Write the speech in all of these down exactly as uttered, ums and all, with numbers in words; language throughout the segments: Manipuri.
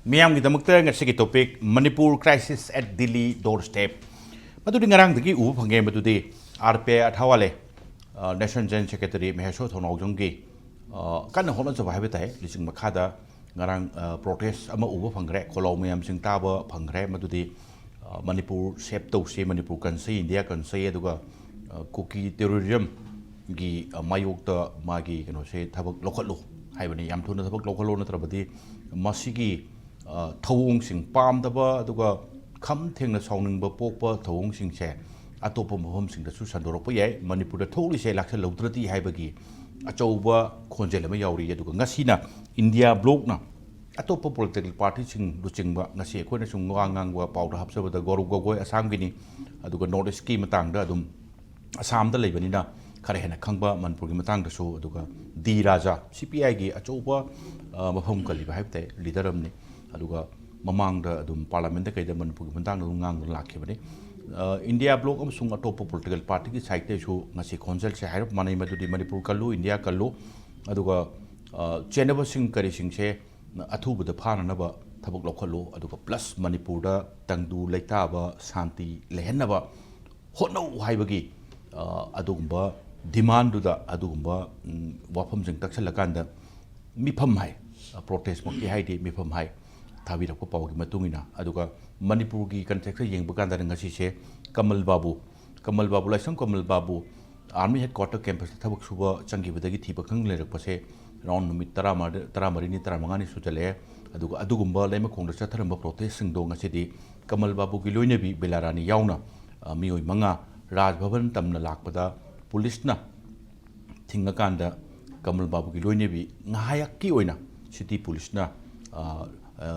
ꯃꯤꯌꯥꯝꯒꯤꯗꯃꯛꯇ ꯉꯁꯤꯒꯤ topic, Manipur crisis at Delhi doorstep꯫ ꯃꯗꯨꯗꯤ ꯉꯔꯥꯡꯗꯒꯤ ꯎꯕ ꯐꯪꯉꯦ꯫ ꯃꯗꯨꯗꯤ ꯑꯥꯔ ꯄꯤ ꯑꯊꯥꯋꯥꯂꯦ, ꯑ, National General Secretary ꯃꯍꯦꯁꯣꯔ ꯊꯧꯅꯥꯎꯖꯝꯒꯤ, ꯑ, ꯀꯟꯅ ꯍꯣꯠꯅꯖꯕ ꯍꯥꯏꯕ ꯇꯥꯏ꯫ ꯂꯨꯆꯤꯡ ꯃꯈꯥꯗ ꯉꯔꯥꯡ, ꯑ, protest ꯑꯃ ꯎꯕ ꯐꯪꯈ꯭ꯔꯦ꯫ ꯈꯣꯜꯂꯥꯎ ꯃꯌꯥꯝꯁꯤꯡ ꯇꯥꯕ ꯐꯪꯈ꯭ꯔꯦ꯫ ꯃꯗꯨꯗꯤ, ꯑ, ꯃꯅꯤꯄꯨꯔ save ꯇꯧꯁꯤ, ꯃꯅꯤꯄꯨꯔ ꯀꯟꯁꯤ, ꯏꯟꯗꯤꯌꯥ ꯀꯟꯁꯤ, ꯑꯗꯨꯒ, ꯑ, ꯀꯨꯀꯤ terrorism ꯒꯤ, ꯑ, ꯃꯥꯌꯣꯛꯇ ꯃꯥꯒꯤ ꯀꯩꯅꯣꯁꯦ ꯊꯕꯛ ꯂꯧꯈꯠꯂꯨ ꯍꯥꯏꯕꯅꯤ꯫ ꯌꯥꯝ ꯊꯨꯅ ꯊꯕꯛ ꯂꯧꯈꯠꯂꯨ, ꯅꯠꯇ꯭ꯔꯕꯗꯤ ꯃꯁꯤꯒꯤ, ꯑ, ꯊꯧꯑꯣꯡꯁꯤꯡ, ꯄꯥꯝꯗꯕ ꯑꯗꯨꯒ ꯈꯝ ꯊꯦꯡꯅ ꯁꯥꯎꯅꯤꯡꯕ ꯄꯣꯛꯄ ꯊꯧꯑꯣꯡꯁꯤꯡꯁꯦ ꯑꯇꯣꯞꯄ ꯃꯐꯝꯁꯤꯡꯗꯁꯨ ꯁꯟꯗꯣꯔꯛꯄ ꯌꯥꯏ꯫ ꯃꯅꯤꯄꯨꯔꯗ ꯊꯣꯛꯂꯤꯁꯦ ꯂꯥꯛꯁꯜꯍꯧꯗ꯭ꯔꯗꯤ ꯍꯥꯏꯕꯒꯤ ꯑꯆꯧꯕ ꯈꯣꯟꯖꯦꯜ ꯑꯃ ꯌꯥꯎꯔꯤ꯫ ꯑꯗꯨꯒ ꯉꯁꯤꯅ ꯏꯟꯗꯤꯌꯥ ꯕ꯭ꯂꯣꯛꯅ ꯑꯇꯣꯞꯄ political party ꯁꯤꯡ ꯂꯨꯆꯤꯡꯕ, ꯉꯁꯤ ꯑꯩꯈꯣꯏꯅ ꯁꯨꯝ ꯋꯥ ꯉꯥꯡꯕ ꯄꯥꯎꯗ ꯍꯥꯞꯆꯕꯗ ꯒꯧꯔꯕ ꯒꯣꯒꯣꯏ ꯑꯁꯥꯝꯒꯤꯅꯤ, ꯑꯗꯨꯒ North East ꯀꯤ ꯃꯇꯥꯡꯗ ꯑꯗꯨꯝ ꯑꯁꯥꯝꯗ ꯂꯩꯕꯅꯤꯅ ꯈꯔ ꯍꯦꯟꯅ ꯈꯪꯕ ꯃꯅꯤꯄꯨꯔꯒꯤ ꯃꯇꯥꯡꯗꯁꯨ, ꯑꯗꯨꯒ ꯗꯤ ꯔꯥꯖꯥ, ꯁꯤ ꯄꯤ ꯑꯥꯏꯒꯤ ꯑꯆꯧꯕ, ꯑ, ꯃꯐꯝ ꯀꯜꯂꯤꯕ ꯍꯥꯏꯕ ꯇꯥꯏ, leader ꯑꯃꯅꯤ꯫ ꯑꯗꯨꯒ ꯃꯃꯥꯡꯗ ꯑꯗꯨꯝ parliament ꯀꯩꯗ ꯃꯅꯤꯄꯨꯔꯒꯤ ꯃꯇꯥꯡꯗ ꯑꯗꯨꯝ ꯉꯥꯡꯗꯨꯅ ꯂꯥꯛꯈꯤꯕꯅꯤ꯫ ꯑ, ꯏꯟꯗꯤꯌꯥ ꯕ꯭ꯂꯣꯛ ꯑꯃꯁꯨꯡ ꯑꯇꯣꯞꯄ political party ꯒꯤ side ꯇꯩꯁꯨ ꯉꯁꯤ ꯈꯣꯟꯖꯦꯜꯁꯦ ꯍꯥꯏꯔꯞ ꯃꯥꯟꯅꯩ, ꯃꯗꯨꯗꯤ ꯃꯅꯤꯄꯨꯔ ꯀꯜꯂꯨ, ꯏꯟꯗꯤꯌꯥ ꯀꯜꯂꯨ, ꯑꯗꯨꯒ, ꯑ, ꯆꯦꯟꯅꯕꯁꯤꯡ ꯀꯔꯤꯁꯤꯡꯁꯦ ꯑꯊꯨꯕꯗ ꯐꯥꯅꯅꯕ ꯊꯕꯛ ꯂꯧꯈꯠꯂꯨ, ꯑꯗꯨꯒ plus ꯃꯅꯤꯄꯨꯔꯗ ꯇꯪꯗꯨ ꯂꯩꯇꯥꯕ, ꯁꯥꯟꯇꯤ ꯂꯩꯍꯟꯅꯕ ꯍꯣꯠꯅꯧ ꯍꯥꯏꯕꯒꯤ, ꯑ, ꯑꯗꯨꯒꯨꯝꯕ demand ꯗꯨꯗ ꯑꯗꯨꯒꯨꯝꯕ, ꯎꯝ, ꯋꯥꯐꯝꯁꯤꯡ ꯇꯛꯁꯜꯂꯀꯥꯟꯗ ꯃꯤꯐꯝ ꯍꯥꯏ, ꯑ, protest ꯃꯛꯇꯤ ꯍꯥꯏꯗꯦ, ꯃꯤꯐꯝ ꯍꯥꯏ ꯊꯥꯕꯤꯔꯛꯄ ꯄꯥꯎꯒꯤ ꯃꯇꯨꯡ ꯏꯟꯅ꯫ ꯑꯗꯨꯒ ꯃꯅꯤꯄꯨꯔꯒꯤ context ꯇ ꯌꯦꯡꯕ ꯀꯥꯟꯗ ꯉꯁꯤꯁꯦ ꯀꯃꯜ ꯕꯥꯕꯨ, ꯀꯃꯜ ꯕꯥꯕꯨ, ꯂꯥꯏꯁ꯭ꯔꯝ ꯀꯃꯜ ꯕꯥꯕꯨ army headquarter campus ꯇ ꯊꯕꯛ ꯁꯨꯕ ꯆꯪꯈꯤꯕꯗꯒꯤ ꯊꯤꯕ ꯈꯪꯗꯅ ꯂꯩꯔꯛꯄꯁꯦ around ꯅꯨꯃꯤꯠ ꯇꯔꯥꯃꯔꯤ, ꯇꯔꯥꯃꯔꯤꯅꯤ, ꯇꯔꯥꯃꯉꯥꯅꯤ ꯁꯨꯖꯜꯂꯛꯑꯦ꯫ ꯑꯗꯨꯒ ꯑꯗꯨꯒꯨꯝꯕ ꯂꯩꯃꯈꯣꯡꯗ ꯆꯠꯊꯔꯝꯕ protest ꯁꯤꯡꯗꯣ ꯉꯁꯤꯗꯤ ꯀꯃꯜ ꯕꯥꯕꯨꯒꯤ ꯂꯣꯏꯅꯕꯤ ꯕꯦꯂꯥ ꯔꯥꯅꯤ ꯌꯥꯎꯅ, ꯑ, ꯃꯤꯑꯣꯏ ꯃꯉꯥ ꯔꯥꯖ ꯚꯕꯟ ꯇꯝꯅ ꯂꯥꯛꯄꯗ ꯄꯨꯂꯤꯁꯅ ꯊꯤꯡꯉꯀꯥꯟꯗ ꯀꯃꯜ ꯕꯥꯕꯨꯒꯤ ꯂꯣꯏꯅꯕꯤ ꯉꯥꯏꯍꯥꯛꯀꯤ ꯑꯣꯏꯅ city ꯄꯨꯂꯤꯁꯅ, ꯑ, ꯑ,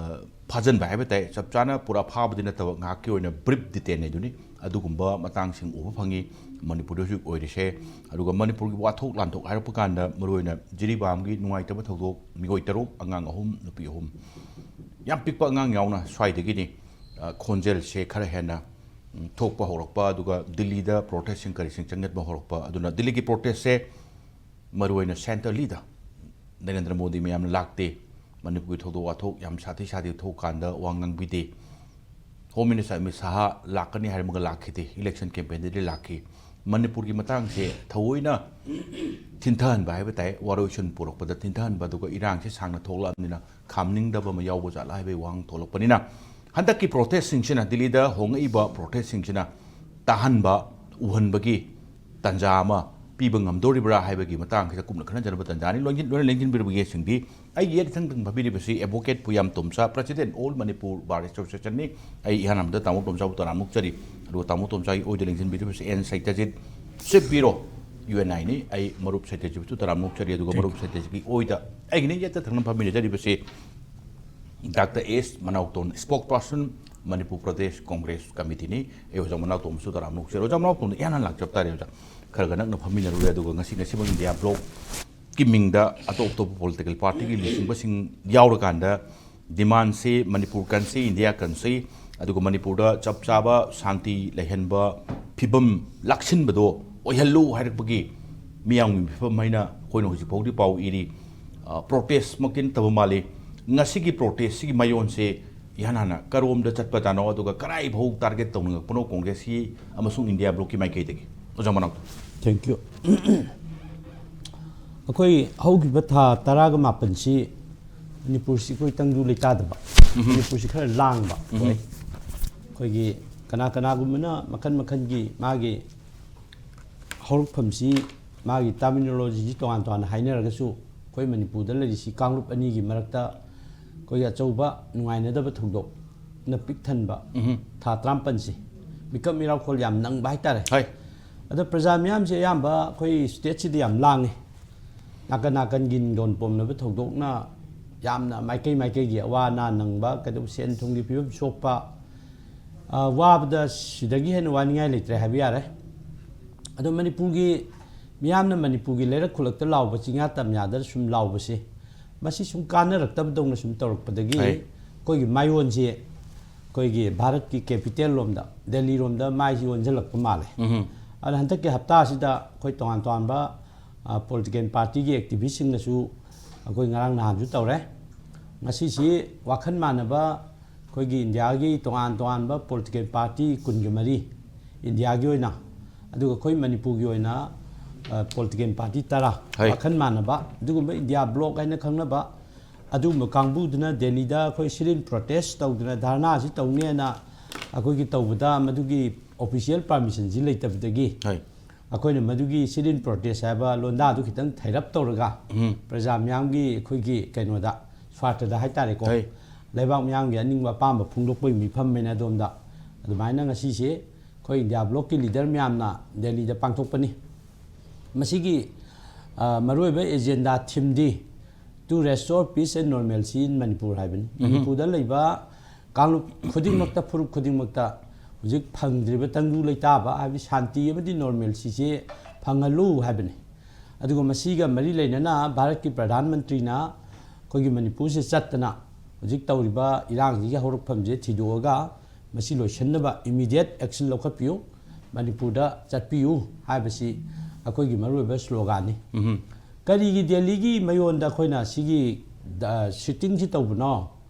ꯐꯥꯖꯤꯟꯕ ꯍꯥꯏꯕ ꯇꯥꯏ꯫ ꯆꯞ ꯆꯥꯅ ꯄꯨꯔꯥ ꯐꯥꯕꯗꯤ ꯅꯠꯇꯕ, ꯉꯥꯏꯍꯥꯛꯀꯤ ꯑꯣꯏꯅ brief detain ꯍꯥꯏꯗꯨꯅꯤ꯫ ꯑꯗꯨꯒꯨꯝꯕ ꯃꯇꯥꯡꯁꯤꯡ ꯎꯕ ꯐꯪꯉꯤ ꯃꯅꯤꯄꯨꯔꯗ ꯍꯧꯖꯤꯛ ꯑꯣꯏꯔꯤꯁꯦ꯫ ꯑꯗꯨꯒ ꯃꯅꯤꯄꯨꯔꯒꯤ ꯋꯥꯊꯣꯛ ꯂꯥꯟꯊꯣꯛ ꯍꯥꯏꯔꯛꯄ ꯀꯥꯟꯗ ꯃꯔꯨꯑꯣꯏꯅ ꯖꯤꯔꯤꯕꯥꯝꯒꯤ ꯅꯨꯡꯉꯥꯏꯇꯕ ꯊꯧꯗꯣꯛ, ꯃꯤꯑꯣꯏ ꯇꯔꯨꯛ, ꯑꯉꯥꯡ ꯑꯍꯨꯝ, ꯅꯨꯄꯤ ꯑꯍꯨꯝ, ꯌꯥꯝ ꯄꯤꯛꯄ ꯑꯉꯥꯡ ꯌꯥꯎꯅ ꯁ꯭ꯋꯥꯏꯗꯒꯤꯅꯤ, ꯑ, ꯈꯣꯟꯖꯦꯜꯁꯦ ꯈꯔ ꯍꯦꯟꯅ, ꯎꯝ, ꯊꯣꯛꯄ ꯍꯧꯔꯛꯄ, ꯑꯗꯨꯒ ꯗꯤꯜꯂꯤꯗ protest ꯁꯤꯡ ꯀꯔꯤꯁꯤꯡ ꯆꯪꯁꯤꯟꯕ ꯍꯧꯔꯛꯄ꯫ ꯑꯗꯨꯅ ꯗꯤꯜꯂꯤꯒꯤ protest ꯁꯦ ꯃꯔꯨꯑꯣꯏꯅ centrally ꯗ ꯅꯔꯦꯟꯗ꯭ꯔ ꯃꯣꯗꯤ ꯃꯌꯥꯝꯅ ꯂꯥꯛꯇꯦ, ꯃꯅꯤꯄꯨꯔꯒꯤ ꯊꯧꯗꯣꯛ ꯋꯥꯊꯣꯛ ꯌꯥꯝ ꯁꯥꯊꯤ ꯁꯥꯊꯤ ꯊꯣꯛꯀꯥꯟꯗ ꯋꯥ ꯉꯥꯡꯕꯤꯗꯦ꯫ ꯍꯣꯝ ꯃꯤꯅꯤꯁꯇꯔ ꯑꯃꯤꯠ ꯁꯥꯍ ꯂꯥꯛꯀꯅꯤ ꯍꯥꯏꯔꯝꯃꯒ ꯂꯥꯛꯈꯤꯗꯦ, ꯏꯂꯦꯛꯁꯟ ꯀꯦꯝꯄꯦꯟꯗꯗꯤ ꯂꯥꯛꯈꯤ꯫ ꯃꯅꯤꯄꯨꯔꯒꯤ ꯃꯇꯥꯡꯁꯦ ꯊꯑꯣꯏꯅ ꯊꯤꯟꯊꯍꯟꯕ ꯍꯥꯏꯕ ꯇꯥꯏ, ꯋꯥꯔꯣꯏꯁꯤꯟ ꯄꯨꯔꯛꯄꯗ ꯊꯤꯟꯊꯍꯟꯕ, ꯑꯗꯨꯒ ꯏꯔꯥꯡꯁꯦ ꯁꯥꯡꯅ ꯊꯣꯛꯂꯛꯑꯕꯅꯤꯅ ꯈꯥꯝꯅꯤꯡꯗꯕ ꯑꯃ ꯌꯥꯎꯕ ꯖꯥꯠꯂ ꯍꯥꯏꯕꯒꯤ ꯋꯥꯍꯪ ꯊꯣꯛꯂꯛꯄꯅꯤꯅ, ꯍꯟꯗꯛꯀꯤ ꯄ꯭ꯔꯣꯇꯦꯁꯁꯤꯡꯁꯤꯅ, ꯗꯤꯜꯂꯤꯗ ꯍꯣꯡꯉꯛꯏꯕ ꯄ꯭ꯔꯣꯇꯦꯁꯁꯤꯡꯁꯤꯅ ꯇꯥꯍꯟꯕ, ꯎꯍꯟꯕꯒꯤ ꯇꯥꯟꯖꯥ ꯑꯃ ꯄꯤꯕ ꯉꯝꯗꯣꯔꯤꯕ꯭ꯔꯥ ꯍꯥꯏꯕꯒꯤ ꯃꯇꯥꯡꯁꯤꯗ ꯀꯨꯞꯅ ꯈꯟꯅꯖꯅꯕ ꯇꯥꯟꯖꯥꯅꯤ꯫ ꯂꯣꯏꯅ ꯂꯦꯡꯁꯤꯟꯕꯤꯔꯕ ꯌꯦꯡꯁꯤꯡꯗꯤ ꯑꯩꯒꯤ ꯌꯦꯠ ꯊꯪ ꯊꯪ ꯐꯝꯕꯤꯔꯤꯕꯁꯤ advocate ꯄꯨꯌꯥꯝ ꯇꯣꯝꯆꯥ, President All Manipur Bar Association ꯅꯤ꯫ ꯑꯩ ꯏꯍꯥꯟ ꯍꯥꯟꯕꯗ ꯇꯥꯃꯣ ꯇꯣꯝꯆꯥꯕꯨ ꯇꯔꯥꯝꯅ ꯑꯣꯛꯆꯔꯤ꯫ ꯑꯗꯨꯒ ꯇꯥꯃꯣ ꯇꯣꯝꯆꯥꯒꯤ ꯑꯣꯏꯗ ꯂꯦꯡꯁꯤꯟꯕꯤꯔꯤꯕꯁꯤ and Seitajit, Chief Bureau, U N I ꯅꯤ꯫ ꯑꯩ ꯃꯔꯨꯞ ꯁꯩꯇꯖꯤꯠꯄꯨ ꯇꯔꯥꯝꯅ ꯑꯣꯛꯆꯔꯤ꯫ ꯑꯗꯨꯒ ꯃꯔꯨꯞ ꯁꯩꯇꯖꯤꯠꯀꯤ ꯑꯣꯏꯗ ꯑꯩꯒꯤꯅ ꯌꯦꯠꯇ ꯊꯪꯅ ꯐꯝꯃꯤꯟꯅꯖꯔꯤꯕꯁꯤ ꯗꯥꯛꯇꯔ ꯑꯦꯁ ꯃꯅꯥꯎꯇꯣꯟ, Spokesperson, Manipur Pradesh Congress Committee ꯅꯤ꯫ ꯑꯩ ꯑꯣꯖꯥ ꯃꯅꯥꯎꯇꯣꯟꯕꯨꯁꯨ ꯇꯔꯥꯝꯅ ꯑꯣꯛꯆꯔꯤ꯫ ꯑꯣꯖꯥ ꯃꯅꯥꯎꯇꯣꯟꯗ ꯏꯍꯥꯟ ꯍꯥꯟꯅ ꯂꯥꯛꯆꯕ ꯇꯥꯔꯦ ꯑꯣꯖꯥ꯫ ꯈꯔꯒ ꯅꯛꯅ ꯐꯝꯃꯤꯟꯅꯔꯨꯔꯦ꯫ ꯑꯗꯨꯒ ꯉꯁꯤ, ꯉꯁꯤꯃꯛ ꯏꯟꯗꯤꯌꯥ ꯕ꯭ꯂꯣꯛꯀꯤ ꯃꯤꯡꯗ ꯑꯇꯣꯞ ꯑꯇꯣꯞꯄ ꯄꯣꯂꯤꯇꯤꯀꯦꯜ ꯄꯥꯔꯇꯤꯒꯤ ꯂꯨꯆꯤꯡꯕꯁꯤꯡ ꯌꯥꯎꯔꯀꯥꯟꯗ ꯗꯤꯃꯥꯟꯁꯤ ꯃꯅꯤꯄꯨꯔ ꯀꯟꯁꯤ, ꯏꯟꯗꯤꯌꯥ ꯀꯟꯁꯤ, ꯑꯗꯨꯒ ꯃꯅꯤꯄꯨꯔꯗ ꯆꯞ ꯆꯥꯕ ꯁꯥꯟꯇꯤ ꯂꯩꯍꯟꯕ ꯐꯤꯕꯝ ꯂꯥꯛꯁꯤꯟꯕꯗꯣ ꯑꯣꯏꯍꯜꯂꯨ ꯍꯥꯏꯔꯛꯄꯒꯤ ꯃꯤꯌꯥꯝꯒꯤ ꯃꯤꯐꯝ ꯍꯥꯏꯅ ꯑꯩꯈꯣꯏꯅ ꯍꯧꯖꯤꯛ ꯐꯥꯎꯗꯤ ꯄꯥꯎ ꯏꯔꯤ꯫ ꯑ, ꯄ꯭ꯔꯣꯇꯦꯁꯃꯛꯇꯤ ꯅꯠꯇꯕ ꯃꯥꯜꯂꯤ꯫ ꯉꯁꯤꯒꯤ ꯄ꯭ꯔꯣꯇꯦꯁꯁꯤꯒꯤ ꯃꯌꯣꯟꯁꯦ ꯏꯍꯥꯟ ꯍꯥꯟꯅ ꯀꯔꯣꯝꯗ ꯆꯠꯄꯖꯥꯠꯅꯣ, ꯑꯗꯨꯒ ꯀꯔꯥꯏ ꯐꯥꯎ ꯇꯥꯔꯒꯦꯠ ꯇꯧꯅꯤꯡꯉꯛꯄꯅꯣ ꯀꯣꯡꯒ꯭ꯔꯦꯁꯀꯤ ꯑꯃꯁꯨꯡ ꯏꯟꯗꯤꯌꯥ ꯕ꯭ꯂꯣꯛꯀꯤ ꯃꯥꯏꯀꯩꯗꯒꯤ? ꯑꯣꯖꯥ ꯃꯅꯥꯎ꯫ Thank you꯫ ꯑꯩꯈꯣꯏ ꯍꯧꯈꯤꯕ ꯊꯥ ꯇꯔꯥꯒ ꯃꯥꯄꯟꯁꯤ ꯃꯅꯤꯄꯨꯔꯁꯤ ꯑꯩꯈꯣꯏ ꯇꯪꯗꯨ ꯂꯩꯇꯥꯗꯕ, ꯎꯝꯍꯨꯝ꯫ ꯃꯅꯤꯄꯨꯔꯁꯤ ꯈꯔ ꯂꯥꯡꯕ꯫ ꯎꯝꯍꯨꯝ꯫ ꯑꯩꯈꯣꯏꯒꯤ ꯀꯅꯥ ꯀꯅꯥꯒꯨꯝꯕꯅ ꯃꯈꯜ ꯃꯈꯜꯒꯤ ꯃꯥꯒꯤ ꯍꯧꯔꯛꯐꯝꯁꯤ ꯃꯥꯒꯤ terminology ꯁꯤ ꯇꯣꯉꯥꯟ ꯇꯣꯉꯥꯟꯅ ꯍꯥꯏꯅꯔꯒꯁꯨ, ꯑꯩꯈꯣꯏ ꯃꯅꯤꯄꯨꯔꯗ ꯂꯩꯔꯤꯁꯤ ꯀꯥꯡꯂꯨꯞ ꯑꯅꯤꯒꯤ ꯃꯔꯛꯇ ꯑꯩꯈꯣꯏꯒꯤ ꯑꯆꯧꯕ ꯅꯨꯡꯉꯥꯏꯅꯗꯕ ꯊꯧꯗꯣꯛꯅ ꯄꯤꯛ ꯊꯟꯕ ꯎꯝꯍꯨꯝ꯫ ꯊꯥ ꯇꯔꯥꯃꯥꯄꯟꯁꯤ ꯃꯤꯀꯞ ꯃꯤꯔꯥꯎꯈꯣꯜ ꯌꯥꯝ ꯅꯪꯕ ꯍꯥꯏꯇꯥꯔꯦ꯫ ꯍꯣꯏ꯫ ꯑꯗꯣ ꯄ꯭ꯔꯖꯥ ꯃꯤꯌꯥꯝꯁꯦ ꯑꯌꯥꯝꯕ ꯑꯩꯈꯣꯏ state ꯁꯤꯗ ꯌꯥꯝ ꯂꯥꯡꯉꯤ꯫ ꯅꯥꯀꯟ ꯅꯥꯀꯟꯒꯤ ꯅꯤꯡꯗꯣꯟ ꯄꯣꯝꯅꯕ ꯊꯧꯗꯣꯛꯅ ꯌꯥꯝꯅ ꯃꯥꯏꯀꯩ ꯃꯥꯏꯀꯩꯒꯤ ꯑꯋꯥ ꯑꯅꯥ ꯅꯪꯕ, ꯀꯩꯗꯧꯕ, ꯁꯦꯟ ꯊꯨꯝꯒꯤ ꯐꯤꯕꯝ ꯁꯣꯛꯄ, ꯑ, ꯋꯥꯕꯗ ꯁꯤꯗꯒꯤ ꯍꯦꯟꯅ ꯋꯥꯅꯤꯡꯉꯥꯏ ꯂꯩꯇ꯭ꯔꯦ ꯍꯥꯏꯕ ꯌꯥꯔꯦ꯫ ꯑꯗꯣ ꯃꯅꯤꯄꯨꯔꯒꯤ ꯃꯤꯌꯥꯝꯅ ꯃꯅꯤꯄꯨꯔꯒꯤ ꯂꯩꯔꯛ ꯈꯨꯜꯂꯛꯇ ꯂꯥꯎꯕ, ꯆꯤꯡꯌꯥ ꯇꯝꯌꯥꯗ ꯁꯨꯝ ꯂꯥꯎꯕꯁꯦ, ꯃꯁꯤ ꯁꯨꯝ ꯀꯥꯟꯅꯔꯛꯇꯕꯗꯧꯅ ꯁꯨꯝ ꯇꯧꯔꯛꯄꯗꯒꯤ ꯍꯣꯏ꯫ ꯑꯩꯈꯣꯏꯒꯤ ꯃꯥꯏꯑꯣꯟꯁꯦ ꯑꯩꯈꯣꯏꯒꯤ ꯚꯥꯔꯠꯀꯤ capital ꯂꯣꯝꯗ, ꯗꯦꯜꯂꯤ ꯔꯣꯝꯗ ꯃꯥꯏꯁꯤ ꯑꯣꯟꯁꯤꯜꯂꯛꯄ ꯃꯥꯜꯂꯦ꯫ ꯎꯝꯍꯨꯝ꯫ ꯑꯗꯣ ꯍꯟꯗꯛꯀꯤ ꯍꯞꯇꯥꯁꯤꯗ ꯑꯩꯈꯣꯏ ꯇꯣꯉꯥꯟ ꯇꯣꯉꯥꯟꯕ, ꯑ, political party ꯒꯤ activist ꯁꯤꯡꯅꯁꯨ ꯑꯩꯈꯣꯏ ꯉꯔꯥꯡ ꯅꯍꯥꯟꯁꯨ ꯇꯧꯔꯦ꯫ ꯉꯁꯤꯁꯤ ꯋꯥꯈꯜ ꯃꯥꯟꯅꯕ ꯑꯩꯈꯣꯏꯒꯤ ꯏꯟꯗꯤꯌꯥꯒꯤ ꯇꯣꯉꯥꯟ ꯇꯣꯉꯥꯟꯕ ꯄꯣꯂꯤꯇꯤꯀꯦꯜ ꯄꯥꯔꯇꯤ ꯀꯨꯟꯒ ꯃꯔꯤ, ꯏꯟꯗꯤꯌꯥꯒꯤ ꯑꯣꯏꯅ, ꯑꯗꯨꯒ ꯑꯩꯈꯣꯏ ꯃꯅꯤꯄꯨꯔꯒꯤ ꯑꯣꯏꯅ ꯄꯣꯂꯤꯇꯤꯀꯦꯜ ꯄꯥꯔꯇꯤ ꯇꯔꯥ, ꯍꯣꯏ꯫ ꯋꯥꯈꯜ ꯃꯥꯟꯅꯕ ꯑꯗꯨꯒꯨꯝꯕ ꯏꯟꯗꯤꯌꯥ ꯕ꯭ꯂꯣꯛ ꯍꯥꯏꯅ ꯈꯪꯅꯕ ꯑꯗꯨꯒꯨꯝꯕ ꯀꯥꯡꯕꯨꯗꯨꯅ ꯗꯦꯜꯂꯤꯗ ꯑꯩꯈꯣꯏ ꯁꯤꯠ ꯏꯟ ꯄ꯭ꯔꯣꯇꯦꯁ ꯇꯧꯗꯅ ꯙꯔꯅꯥꯁꯤ ꯇꯧꯅꯦꯅ ꯑꯩꯈꯣꯏꯒꯤ ꯇꯧꯕꯗ ꯃꯗꯨꯒꯤ ꯑꯣꯐꯤꯁꯤꯌꯦꯜ ꯄꯥꯔꯃꯤꯁꯟꯁꯤ ꯂꯩꯇꯕꯗꯒꯤ ꯍꯣꯏ꯫ ꯑꯩꯈꯣꯏꯅ ꯃꯗꯨꯒꯤ ꯁꯤꯠ ꯏꯟ ꯄ꯭ꯔꯣꯇꯦꯁ ꯍꯥꯏꯕ ꯂꯣꯟꯗꯥꯗꯨ ꯈꯤꯇꯪ ꯊꯩꯔꯞ ꯇꯧꯔꯒ ꯎꯝ꯫ ꯄ꯭ꯔꯖꯥ ꯃꯤꯌꯥꯝꯒꯤ ꯑꯩꯈꯣꯏꯒꯤ ꯀꯩꯅꯣꯗ ꯁ꯭ꯋꯥꯔꯊꯗ ꯍꯥꯏꯇꯥꯔꯦꯀꯣ, ꯍꯣꯏ꯫ ꯂꯩꯕꯥꯛ ꯃꯤꯌꯥꯝꯒꯤ ꯑꯅꯤꯡꯕ ꯑꯄꯥꯝꯕ ꯐꯣꯡꯗꯣꯛꯄꯒꯤ ꯃꯤꯐꯝ ꯍꯥꯏꯅ ꯑꯗꯣꯝꯗ ꯑꯗꯨꯃꯥꯏꯅ ꯉꯁꯤꯁꯦ ꯑꯩꯈꯣꯏ ꯏꯟꯗꯤꯌꯥ ꯕ꯭ꯂꯣꯛꯀꯤ ꯂꯤꯗꯔ ꯃꯌꯥꯝꯅ ꯗꯦꯜꯂꯤꯗ ꯄꯥꯡꯊꯣꯛꯄꯅꯤ꯫ ꯃꯁꯤꯒꯤ ꯑ, ꯃꯔꯨꯑꯣꯏꯕ agenda ꯊꯤꯝꯗꯤ "To restore peace and normalcy in Manipur" ꯍꯥꯏꯕꯅꯤ꯫ ꯎꯝ꯫ ꯃꯅꯤꯄꯨꯔꯗ ꯂꯩꯕ ꯀꯥꯡꯂꯨꯞ ꯈꯨꯗꯤꯡꯃꯛꯇ, ꯐꯨꯔꯨꯞ ꯈꯨꯗꯤꯡꯃꯛꯇ ꯍꯧꯖꯤꯛ ꯐꯪꯗ꯭ꯔꯤꯕ ꯇꯪꯗꯨ ꯂꯩꯇꯥꯕ ꯍꯥꯏꯕꯗꯤ ꯁꯥꯟꯇꯤ ꯑꯃꯗꯤ ꯅꯣꯔꯃꯦꯜꯁꯤꯁꯦ ꯐꯪꯍꯜꯂꯨ ꯍꯥꯏꯕꯅꯤ꯫ ꯑꯗꯨꯒ ꯃꯁꯤꯒ ꯃꯔꯤ ꯂꯩꯅꯅ ꯚꯥꯔꯠꯀꯤ ꯄ꯭ꯔꯙꯥꯟ ꯃꯟꯇ꯭ꯔꯤꯅ ꯑꯩꯈꯣꯏꯒꯤ ꯃꯅꯤꯄꯨꯔꯁꯦ ꯆꯠꯇꯅ ꯍꯧꯖꯤꯛ ꯇꯧꯔꯤꯕ ꯏꯔꯥꯡꯁꯤꯒꯤ ꯍꯧꯔꯛꯐꯝꯁꯦ ꯊꯤꯗꯣꯛꯑꯒ ꯃꯁꯤ ꯂꯣꯏꯁꯤꯟꯅꯕ immediate action ꯂꯧꯈꯠꯄꯤꯌꯨ, ꯃꯅꯤꯄꯨꯔꯗ ꯆꯠꯄꯤꯌꯨ ꯍꯥꯏꯕꯁꯤ ꯑꯩꯈꯣꯏꯒꯤ ꯃꯔꯨꯑꯣꯏꯕ ꯁ꯭ꯂꯣꯒꯥꯟꯅꯤ꯫ ꯎꯝ꯫ ꯀꯔꯤꯒꯤ ꯗꯦꯜꯂꯤꯒꯤ ꯃꯌꯣꯟꯗ ꯑꯩꯈꯣꯏꯅ ꯁꯤꯒꯤ, ꯑ, ꯁꯤꯠꯇꯤꯡꯁꯤ ꯇꯧꯕꯅꯣ?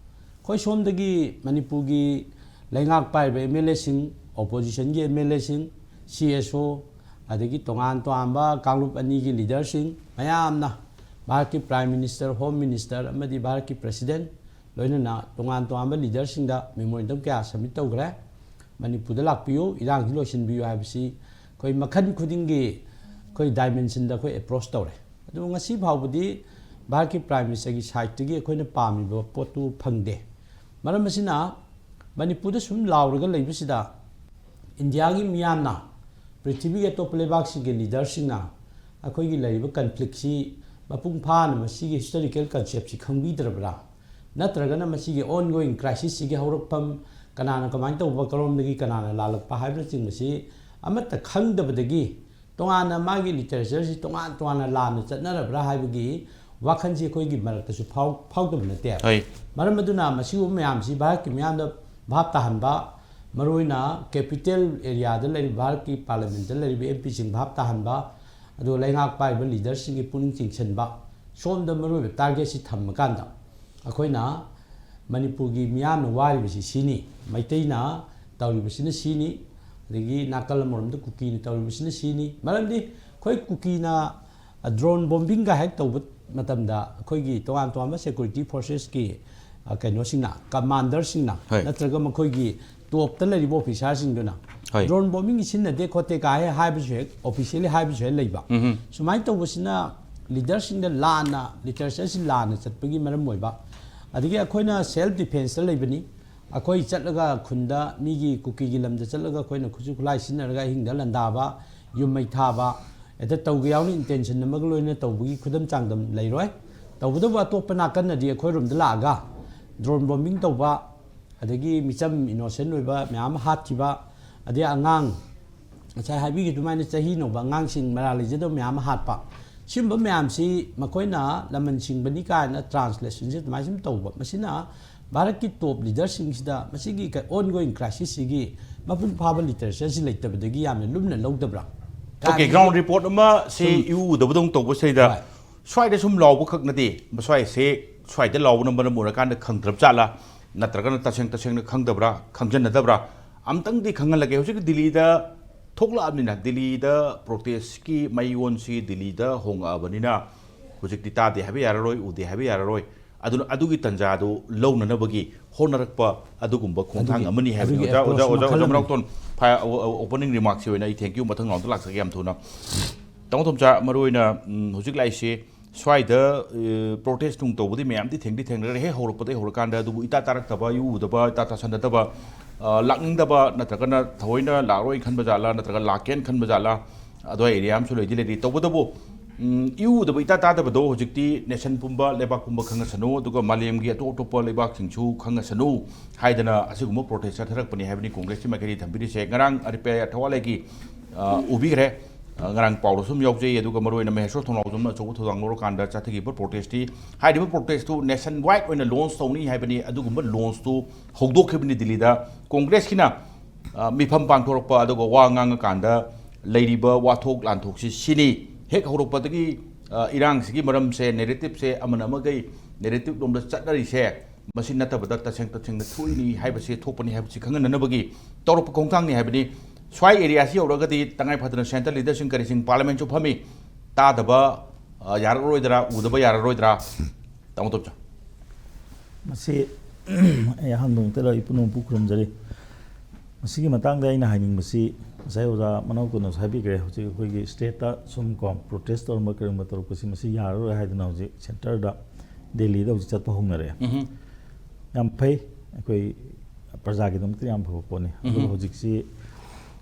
ꯑꯩꯈꯣꯏ ꯁꯣꯝꯗꯒꯤ ꯃꯅꯤꯄꯨꯔꯒꯤ ꯂꯩꯉꯥꯛ ꯄꯥꯏꯔꯤꯕ ꯑꯦꯝ ꯑꯦꯜ ꯑꯦꯁꯤꯡ, ꯑꯣꯄꯣꯖꯤꯁꯟꯒꯤ ꯑꯦꯝ ꯑꯦꯜ ꯑꯦꯁꯤꯡ, ꯁꯤ ꯑꯦꯁ ꯑꯣ, ꯑꯗꯒꯤ ꯇꯣꯉꯥꯟ ꯇꯣꯉꯥꯟꯕ ꯀꯥꯡꯂꯨꯞ ꯑꯅꯤꯒꯤ ꯂꯤꯗꯔꯁꯤꯡ ꯃꯌꯥꯝꯅ ꯚꯥꯔꯠꯀꯤ ꯄ꯭ꯔꯥꯏꯝ ꯃꯤꯅꯤꯁꯇꯔ, ꯍꯣꯝ ꯃꯤꯅꯤꯁꯇꯔ ꯑꯃꯗꯤ ꯚꯥꯔꯠꯀꯤ ꯄ꯭ꯔꯦꯁꯤꯗꯦꯟ, ꯂꯣꯏꯅꯅ ꯇꯣꯉꯥꯟ ꯇꯣꯉꯥꯟꯕ ꯂꯤꯗꯔꯁꯤꯡꯗ ꯃꯦꯃꯣꯔꯦꯟꯗꯝ ꯀꯌꯥ ꯁꯕꯃꯤꯠ ꯇꯧꯈ꯭ꯔꯦ꯫ ꯃꯅꯤꯄꯨꯔꯗ ꯂꯥꯛꯄꯤꯌꯨ, ꯏꯔꯥꯡꯁꯤ ꯂꯣꯏꯁꯤꯟꯕꯤꯌꯨ ꯍꯥꯏꯕꯁꯤ ꯑꯩꯈꯣꯏ ꯃꯈꯜ ꯈꯨꯗꯤꯡꯒꯤ ꯑꯩꯈꯣꯏ ꯗꯥꯏꯃꯦꯟꯁꯟꯗ ꯑꯩꯈꯣꯏ ꯑꯦꯄ꯭ꯔꯣꯁ ꯇꯧꯔꯦ꯫ ꯑꯗꯨꯕꯨ ꯉꯁꯤ ꯐꯥꯎꯕꯗꯤ ꯚꯥꯔꯠꯀꯤ ꯄ꯭ꯔꯥꯏꯝ ꯃꯤꯅꯤꯁꯇꯔꯒꯤ ꯁꯥꯏꯠꯇꯒꯤ ꯑꯩꯈꯣꯏꯅ ꯄꯥꯝꯃꯤꯕ ꯄꯣꯠꯇꯨ ꯐꯪꯗꯦ꯫ ꯃꯔꯝ ꯑꯁꯤꯅ ꯃꯅꯤꯄꯨꯔꯗ ꯁꯨꯝ ꯂꯥꯎꯔꯒ ꯂꯩꯕꯁꯤꯗ ꯏꯟꯗꯤꯌꯥꯒꯤ ꯃꯤꯌꯥꯝꯅ, ꯄ꯭ꯔꯤꯊꯤꯕꯤꯒꯤ ꯑꯇꯣꯞꯄ ꯂꯩꯕꯥꯛꯁꯤꯡꯒꯤ ꯂꯤꯗꯔꯁꯤꯡꯅ ꯑꯩꯈꯣꯏꯒꯤ ꯂꯩꯔꯤꯕ ꯀꯟꯐ꯭ꯂꯤꯛꯁꯤ ꯃꯄꯨꯡ ꯐꯥꯅ ꯃꯁꯤꯒꯤ ꯍꯤꯁꯇꯣꯔꯤꯀꯦꯜ ꯀꯟꯁꯦꯞꯁꯤ ꯈꯪꯕꯤꯗ꯭ꯔꯕ꯭ꯔꯥ? ꯅꯠꯇ꯭ꯔꯒꯅ ꯃꯁꯤꯒꯤ ꯑꯣꯟ ꯒꯣꯋꯤꯡ ꯀ꯭ꯔꯥꯏꯁꯤꯁꯁꯤꯒꯤ ꯍꯧꯔꯛꯐꯝ, ꯀꯅꯥꯅ ꯀꯃꯥꯏꯅ ꯇꯧꯕ, ꯀꯔꯣꯝꯗꯒꯤ ꯀꯅꯥꯅ ꯂꯥꯜꯂꯛꯄ ꯍꯥꯏꯕꯅꯆꯤꯡꯕꯁꯤ ꯑꯃꯠꯇ ꯈꯪꯗꯕꯗꯒꯤ ꯇꯣꯉꯥꯟꯅ ꯃꯥꯒꯤ ꯂꯤꯇꯔꯦꯆꯔꯁꯤ ꯇꯣꯉꯥꯟ ꯇꯣꯉꯥꯟꯅ ꯂꯥꯟꯅ ꯆꯠꯅꯔꯕ꯭ꯔꯥ ꯍꯥꯏꯕꯒꯤ ꯋꯥꯈꯜꯁꯤ ꯑꯩꯈꯣꯏꯒꯤ ꯃꯔꯛꯇꯁꯨ ꯐꯥꯎ-, ꯐꯥꯎꯗꯕ ꯅꯠꯇꯦ꯫ ꯍꯣꯏ꯫ ꯃꯔꯝ ꯑꯗꯨꯅ ꯃꯁꯤꯒꯨꯝꯕ ꯃꯌꯥꯝꯁꯤ ꯚꯥꯔꯠꯀꯤ ꯃꯤꯌꯥꯝꯗ ꯚꯥꯞ ꯇꯥꯍꯟꯕ, ꯃꯔꯨꯑꯣꯏꯅ ꯀꯦꯄꯤꯇꯦꯜ ꯑꯦꯔꯤꯌꯥꯗ ꯂꯩꯔꯤꯕ ꯚꯥꯔꯠꯀꯤ ꯄꯥꯔꯂꯤꯌꯥꯃꯦꯟꯇ ꯂꯩꯔꯤꯕ ꯑꯦꯝ ꯄꯤꯁꯤꯡ ꯚꯥꯞ ꯇꯥꯍꯟꯕ, ꯑꯗꯨꯒ ꯂꯩꯉꯥꯛ ꯄꯥꯏꯔꯤꯕ ꯂꯤꯗꯔꯁꯤꯡꯒꯤ ꯄꯨꯛꯅꯤꯡ ꯆꯤꯡꯁꯤꯟꯕ, ꯁꯣꯝꯗ ꯃꯔꯨꯑꯣꯏꯕ ꯇꯥꯔꯒꯦꯠꯁꯤ ꯊꯝꯃꯀꯥꯟꯗ ꯑꯩꯈꯣꯏꯅ ꯃꯅꯤꯄꯨꯔꯒꯤ ꯃꯤꯌꯥꯝꯅ ꯋꯥꯔꯤꯕꯁꯤ ꯁꯤꯅꯤ, ꯃꯩꯇꯩꯅ ꯇꯧꯔꯤꯕꯁꯤꯅ ꯁꯤꯅꯤ, ꯑꯗꯒꯤ ꯅꯥꯀꯜ ꯑꯃꯔꯣꯝꯗ ꯀꯨꯀꯤꯅ ꯇꯧꯔꯤꯕꯁꯤꯅ ꯁꯤꯅꯤ꯫ ꯃꯔꯝꯗꯤ ꯑꯩꯈꯣꯏ ꯀꯨꯀꯤꯅ drone bombing ꯒ ꯍꯦꯛ ꯇꯧꯕ ꯃꯇꯝꯗ ꯑꯩꯈꯣꯏꯒꯤ ꯇꯣꯉꯥꯟ ꯇꯣꯉꯥꯟꯕ security forces ꯀꯤ, ꯑ, ꯀꯩꯅꯣꯁꯤꯡꯅ, commander ꯁꯤꯡꯅ, ꯍꯣꯏ꯫ ꯅꯠꯇ꯭ꯔꯒ ꯃꯈꯣꯏꯒꯤ top ꯇ ꯂꯩꯔꯤꯕ officer ꯁꯤꯡꯗꯨꯅ ꯍꯣꯏ꯫ Drone bombing ꯁꯤꯖꯤꯟꯅꯗꯦ ꯈꯣꯠꯇꯦ ꯀꯥꯏ ꯍꯥꯏꯕꯁꯨ ꯍꯦꯛ officially ꯍꯥꯏꯕꯁꯨ ꯍꯦꯛ ꯂꯩꯕ꯫ ꯎꯝꯍꯨꯝ꯫ ꯁꯨꯃꯥꯏꯅ ꯇꯧꯕꯁꯤꯅ leader ꯁꯤꯡꯗ ꯂꯥꯟꯅ, literature ꯁꯤ ꯂꯥꯟꯅ ꯆꯠꯄꯒꯤ ꯃꯔꯝ ꯑꯣꯏꯕ꯫ ꯑꯗꯒꯤ ꯑꯩꯈꯣꯏꯅ self defence ꯇ ꯂꯩꯕꯅꯤ꯫ ꯑꯩꯈꯣꯏ ꯆꯠꯂꯒ ꯈꯨꯟꯗ ꯃꯤꯒꯤ ꯀꯨꯀꯤꯒꯤ ꯂꯝꯗ ꯆꯠꯂꯒ ꯑꯩꯈꯣꯏꯅ ꯈꯨꯠꯁꯨ ꯈꯨꯠꯂꯥꯏ ꯁꯤꯖꯤꯟꯅꯔꯒ ꯑꯍꯤꯡꯗ ꯂꯥꯟꯗꯥꯕ, ꯌꯨꯝ ꯃꯩ ꯊꯥꯕ, ꯍꯦꯛꯇ ꯇꯧꯒꯦ ꯌꯥꯎꯅ intention ꯑꯃꯒ ꯂꯣꯏꯅ ꯇꯧꯕꯒꯤ ꯈꯨꯗꯝ ꯆꯥꯡꯗꯝ ꯂꯩꯔꯣꯏ꯫ ꯇꯧꯕꯇꯕꯨ ꯑꯇꯣꯞꯄ ꯅꯥꯀꯟꯅꯗꯤ ꯑꯩꯈꯣꯏꯔꯣꯝꯗ ꯂꯥꯛꯑꯒ drone bombing ꯇꯧꯕ, ꯑꯗꯒꯤ ꯃꯤꯆꯝ innocent ꯑꯣꯏꯕ ꯃꯌꯥꯝ ꯑꯃ ꯍꯥꯠꯈꯤꯕ, ꯑꯗꯩ ꯑꯉꯥꯡ, ꯉꯁꯥꯏ ꯍꯥꯏꯕꯤꯈꯤ ꯑꯗꯨꯃꯥꯏꯅ ꯆꯍꯤ ꯅꯧꯕ ꯑꯉꯥꯡꯁꯤꯡ ꯃꯔꯥꯜ ꯂꯩꯖꯗꯕ ꯃꯌꯥꯝ ꯑꯃ ꯍꯥꯠꯄ, ꯁꯤꯒꯨꯝꯕ ꯃꯌꯥꯝꯁꯤ ꯃꯈꯣꯏꯅ ꯂꯃꯟ ꯁꯤꯡꯕꯅꯤ ꯀꯥꯏꯅ translation ꯁꯤ ꯑꯗꯨꯃꯥꯏꯅ ꯁꯨꯝ ꯇꯧꯕ, ꯃꯁꯤꯅ ꯚꯥꯔꯠꯀꯤ top leader ꯁꯤꯡꯁꯤꯗ ꯃꯁꯤꯒꯤ ꯀ-, ongoing crisis ꯁꯤꯒꯤ ꯃꯄꯨꯡ ꯐꯥꯕ literature ꯁꯤ ꯂꯩꯇꯕꯗꯒꯤ ꯌꯥꯝꯅ ꯂꯨꯝꯅ ꯂꯧꯗꯕ꯭ꯔꯥ? Okay, ground report ꯑꯃ ꯁꯤ ꯁꯨꯝ ꯏꯎ ꯎꯗꯕꯗꯧꯅ ꯇꯧꯕꯁꯤꯗ ꯍꯣꯏ꯫ ꯁ꯭ꯋꯥꯏꯗ ꯁꯨꯝ ꯂꯥꯎꯕ ꯈꯛ ꯅꯠꯇꯦ, ꯃꯁ꯭ꯋꯥꯏꯁꯦ ꯁ꯭ꯋꯥꯏꯗ ꯂꯥꯎꯕꯅ ꯃꯔꯝ ꯑꯣꯏꯔꯀꯥꯟꯗ ꯈꯪꯗ꯭ꯔꯕ ꯖꯥꯠꯂꯥ, ꯅꯠꯇ꯭ꯔꯒꯅ ꯇꯁꯦꯡ ꯇꯁꯦꯡꯅ ꯈꯪꯗꯕ꯭ꯔꯥ, ꯈꯪꯖꯟꯅꯗꯕ꯭ꯔꯥ, ꯑꯝꯇꯪꯗꯤ ꯈꯪꯍꯜꯂꯒꯦ꯫ ꯍꯧꯖꯤꯛ ꯗꯤꯜꯂꯤꯗ ꯊꯣꯛꯂꯛꯑꯕꯅꯤꯅ, ꯗꯤꯜꯂꯤꯗ protest ꯀꯤ ꯃꯩꯑꯣꯟꯁꯤ ꯗꯤꯜꯂꯤꯗ ꯍꯣꯡꯉꯛꯑꯕꯅꯤꯅ, ꯍꯧꯖꯤꯛꯇꯤ ꯇꯥꯗꯦ ꯍꯥꯏꯕ ꯌꯥꯔꯔꯣꯏ, ꯎꯗꯦ ꯍꯥꯏꯕ ꯌꯥꯔꯔꯣꯏ꯫ ꯑꯗꯨꯅ ꯑꯗꯨꯒꯤ ꯇꯥꯟꯖꯥꯗꯨ ꯂꯧꯅꯅꯕꯒꯤ ꯍꯣꯠꯅꯔꯛꯄ ꯑꯗꯨꯒꯨꯝꯕ ꯈꯣꯡꯊꯥꯡ ꯑꯗꯨꯒꯤ, ꯑꯃꯅꯤ ꯍꯥꯏꯕꯅꯤ꯫ ꯑꯗꯨꯒꯤ ꯑꯣꯖꯥ, approach ꯑꯣꯖꯥ, ꯃꯈꯜ ꯑꯣꯖꯥ ꯑꯃꯅꯤ꯫ ꯃꯅꯥꯎꯇꯣꯟ, ꯐ-, ꯑꯣ-, ꯑꯣ-, opening remark ꯁꯤ ꯑꯣꯏꯅ ꯑꯩ thank you, ꯃꯊꯪ round ꯗ ꯂꯥꯛꯆꯒꯦ ꯌꯥꯝ ꯊꯨꯅ꯫ ꯇꯥꯃꯣ ꯇꯣꯝꯆꯥ, ꯃꯔꯨ ꯑꯣꯏꯅ, ꯎꯝ, ꯍꯧꯖꯤꯛ ꯂꯥꯛꯏꯁꯤ ꯁ꯭ꯋꯥꯏꯗ, ꯑ, protest ꯅꯨꯡ ꯇꯧꯕꯗꯤ ꯃꯌꯥꯝꯗꯤ ꯊꯦꯡꯗꯤ ꯊꯦꯡꯅꯔꯦ, ꯍꯦꯛ ꯍꯧꯔꯛꯄꯗꯒꯤ ꯍꯧꯔꯀꯥꯟꯗ, ꯑꯗꯨꯕꯨ ꯏꯇꯥ ꯇꯥꯔꯛꯇꯕ, ꯏꯎ ꯎꯗꯕ, ꯏꯇꯥ ꯇꯥꯁꯟꯅꯗꯕ, ꯑ, ꯂꯥꯛꯅꯤꯡꯗꯕ ꯅꯠꯇ꯭ꯔꯒꯅ ꯊꯑꯣꯏꯅ ꯂꯥꯛꯑꯔꯣꯏꯅ ꯈꯟꯕ ꯖꯥꯠꯂꯥ, ꯅꯠꯇ꯭ꯔꯒ ꯂꯥꯛꯀꯦꯅ ꯈꯟꯕ ꯖꯥꯠꯂꯥ, ꯑꯗꯨꯋꯥꯏ area ꯑꯃꯁꯨ ꯂꯩꯗꯤ ꯂꯩꯔꯤ꯫ ꯇꯧꯕꯇꯕꯨ, ꯎꯝ, ꯏꯎ ꯎꯗꯕ ꯏꯇꯥ ꯇꯥꯗꯕꯗꯣ ꯍꯧꯖꯤꯛꯇꯤ nation ꯄꯨꯝꯕ, ꯂꯩꯕꯥꯛ ꯄꯨꯝꯕ ꯈꯪꯅꯁꯅꯨ, ꯑꯗꯨꯒ ꯃꯥꯂꯦꯝꯒꯤ ꯑꯇꯣꯞ ꯑꯇꯣꯞꯄ ꯂꯩꯕꯥꯛꯁꯤꯡꯁꯨ ꯈꯪꯅꯁꯅꯨ ꯍꯥꯏꯗꯅ ꯑꯁꯤꯒꯨꯝꯕ protest ꯆꯠꯊꯔꯛꯄꯅꯤ ꯍꯥꯏꯕꯅꯤ ꯀꯣꯡꯒ꯭ꯔꯦꯁꯀꯤ ꯃꯥꯏꯀꯩꯗꯒꯤ ꯊꯝꯕꯤꯔꯤꯁꯦ꯫ ꯉꯔꯥꯡ ꯑꯔꯤꯄꯦ ꯊꯋꯥꯂꯩꯒꯤ, ꯑ, ꯎꯕꯤꯈ꯭ꯔꯦ꯫ ꯑ, ꯉꯔꯥꯡ ꯄꯥꯎꯗꯁꯨ ꯑꯗꯨꯝ ꯌꯥꯎꯖꯩ, ꯑꯗꯨꯒ ꯃꯔꯨꯑꯣꯏꯅ ꯃꯍꯦꯁꯣꯔ ꯊꯣꯡꯅꯥꯎꯖꯝꯅ ꯑꯆꯧꯕ ꯊꯧꯗꯥꯡ ꯂꯧꯔꯀꯥꯟꯗ ꯆꯠꯊꯈꯤꯕ protest ꯇꯤ, ꯍꯥꯏꯔꯤꯕ protest ꯇꯨ nation wide ꯑꯣꯏꯅ launch ꯇꯧꯅꯤ ꯍꯥꯏꯕꯅꯤ꯫ ꯑꯗꯨꯒꯨꯝꯕ launch ꯇꯨ ꯍꯧꯗꯣꯛꯈꯤꯕꯅꯤ ꯗꯤꯜꯂꯤꯗ꯫ ꯀꯣꯡꯒ꯭ꯔꯦꯁꯀꯤꯅ, ꯑ, ꯃꯤꯐꯝ ꯄꯥꯡꯊꯣꯔꯛꯄ ꯑꯗꯨꯒ ꯋꯥ ꯉꯥꯡꯉꯀꯥꯟꯗ ꯂꯩꯔꯤꯕ ꯋꯥꯊꯣꯛ ꯂꯥꯟꯊꯣꯛꯁꯤ ꯁꯤꯅꯤ꯫ ꯍꯦꯛ ꯍꯧꯔꯛꯄꯗꯒꯤ, ꯑ, ꯏꯔꯥꯡꯁꯤꯒꯤ ꯃꯔꯝꯁꯦ, narrative ꯁꯦ ꯑꯃꯅ ꯑꯃꯒꯤ ꯅꯦꯔꯦꯇꯤꯕ ꯂꯣꯝꯗ ꯆꯠꯅꯔꯤꯁꯦ ꯃꯁꯤ ꯅꯠꯇꯕꯗ ꯇꯁꯦꯡ ꯇꯁꯦꯡꯅ ꯊꯣꯛꯏꯅꯤ ꯍꯥꯏꯕꯁꯤ, ꯊꯣꯛꯄꯅꯤ ꯍꯥꯏꯕꯁꯤ ꯈꯪꯍꯟꯅꯅꯕꯒꯤ ꯇꯧꯔꯛꯄ ꯈꯣꯡꯊꯥꯡꯅꯤ ꯍꯥꯏꯕꯅꯤ꯫ ꯁ꯭ꯋꯥꯏ ꯑꯦꯔꯤꯌꯥꯁꯤ ꯌꯧꯔꯒꯗꯤ ꯇꯉꯥꯏ ꯐꯗꯅ ꯁꯦꯟꯇ꯭ꯔꯦꯜ ꯂꯤꯗꯔꯁꯤꯡ ꯀꯔꯤꯁꯤꯡ ꯄꯥꯔꯂꯤꯌꯥꯃꯦꯟꯁꯨ ꯐꯝꯃꯤ, ꯇꯥꯗꯕ, ꯑ, ꯌꯥꯔꯛꯑꯔꯣꯏꯗ꯭ꯔꯥ, ꯎꯗꯕ ꯌꯥꯔꯔꯣꯏꯗ꯭ꯔꯥ? ꯇꯥꯃꯣ ꯇꯣꯝꯆꯧ꯫ ꯃꯁꯤ ꯑꯩ ꯑꯍꯥꯟꯕꯃꯛꯇꯗ ꯏꯄꯨ ꯅꯣꯡꯄꯨ ꯈꯨꯔꯨꯝꯖꯔꯤ꯫ ꯃꯁꯤꯒꯤ ꯃꯇꯥꯡꯗ ꯑꯩꯅ ꯍꯥꯏꯅꯤꯡꯕꯁꯤ, ꯉꯁꯥꯏ ꯑꯣꯖꯥ ꯃꯅꯥꯎ ꯀꯣꯟꯅꯁꯨ ꯍꯥꯏꯕꯤꯈ꯭ꯔꯦ, ꯍꯧꯖꯤꯛ ꯑꯩꯈꯣꯏꯒꯤ ꯁ꯭ꯇꯦꯠꯇ ꯁꯨꯝ ꯀꯣ ꯄ꯭ꯔꯣꯇꯦꯁ ꯇꯧꯔꯝꯕ ꯀꯔꯤꯒꯨꯝꯕ ꯇꯧꯔꯛꯄꯁꯤ ꯃꯁꯤ ꯌꯥꯔꯔꯣꯏ ꯍꯥꯏꯗꯅ ꯍꯧꯖꯤꯛ ꯁꯦꯟꯇꯔꯗ ꯗꯦꯜꯂꯤꯗ ꯍꯧꯖꯤꯛ ꯆꯠꯄ ꯍꯧꯅꯔꯦ꯫ ꯎꯝꯍꯨꯝ꯫ ꯌꯥꯝ ꯐꯩ, ꯑꯩꯈꯣꯏ ꯄ꯭ꯔꯖꯥꯒꯤꯗꯃꯛꯇ ꯌꯥꯝ ꯐꯕ ꯄꯣꯠꯅꯤ꯫ ꯑꯗꯨꯕꯨ ꯎꯝꯍꯨꯝ꯫ ꯍꯧꯖꯤꯛꯁꯤ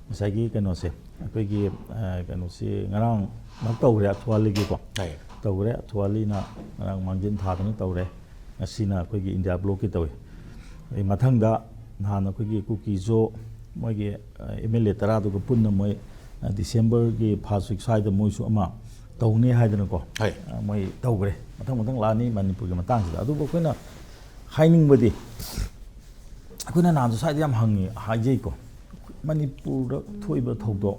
ꯉꯁꯥꯏꯒꯤ ꯀꯩꯅꯣꯁꯦ, ꯑꯩꯈꯣꯏꯒꯤ, ꯑ, ꯀꯩꯅꯣꯁꯤ ꯉꯔꯥꯡꯃꯛ ꯇꯧꯈ꯭ꯔꯦ ꯑꯊꯨꯋꯥꯂꯤꯒꯤꯀꯣ꯫ ꯍꯥꯏ꯫ ꯇꯧꯈ꯭ꯔꯦ, ꯑꯊꯨꯋꯥꯂꯤꯅ ꯉꯔꯥꯡ ꯃꯥꯡꯖꯤꯟ ꯊꯥꯗꯨꯅ ꯇꯧꯔꯦ꯫ ꯉꯁꯤꯅ ꯑꯩꯈꯣꯏꯒꯤ ꯏꯟꯗꯤꯌꯥ ꯕ꯭ꯂꯣꯛꯀꯤ ꯇꯧꯏ꯫ ꯑꯗꯩ ꯃꯊꯪꯗ ꯅꯍꯥꯟ ꯑꯩꯈꯣꯏꯒꯤ ꯀꯨꯀꯤꯖꯣ ꯃꯣꯏꯒꯤ, ꯑ, ꯑꯦꯝ ꯑꯦꯜ ꯑꯦ ꯇꯔꯥꯗꯨꯒ ꯄꯨꯟꯅ ꯃꯣꯏ, ꯑ, ꯗꯤꯁꯦꯝꯕꯔꯒꯤ ꯐꯥꯔꯁ ꯋꯤꯛ ꯁ꯭ꯋꯥꯏꯗ ꯃꯣꯏꯁꯨ ꯑꯃ ꯇꯧꯅꯤ ꯍꯥꯏꯗꯅꯀꯣ꯫ ꯍꯣꯏ꯫ ꯑ, ꯃꯣꯏ ꯇꯧꯈ꯭ꯔꯦ꯫ ꯃꯊꯪ ꯃꯊꯪ ꯂꯥꯛꯑꯅꯤ ꯃꯅꯤꯄꯨꯔꯒꯤ ꯃꯇꯥꯡꯁꯤꯗ꯫ ꯑꯗꯨꯕꯨ ꯑꯩꯈꯣꯏꯅ ꯍꯥꯏꯅꯤꯡꯕꯗꯤ, ꯑꯩꯈꯣꯏꯅ ꯅꯍꯥꯟꯁꯨ ꯁ꯭ꯋꯥꯏꯗ ꯌꯥꯝ ꯍꯪꯉꯤ, ꯍꯥꯏꯖꯩꯀꯣ, ꯃꯅꯤꯄꯨꯔꯗ ꯊꯣꯛꯏꯕ ꯊꯧꯗꯣꯛ,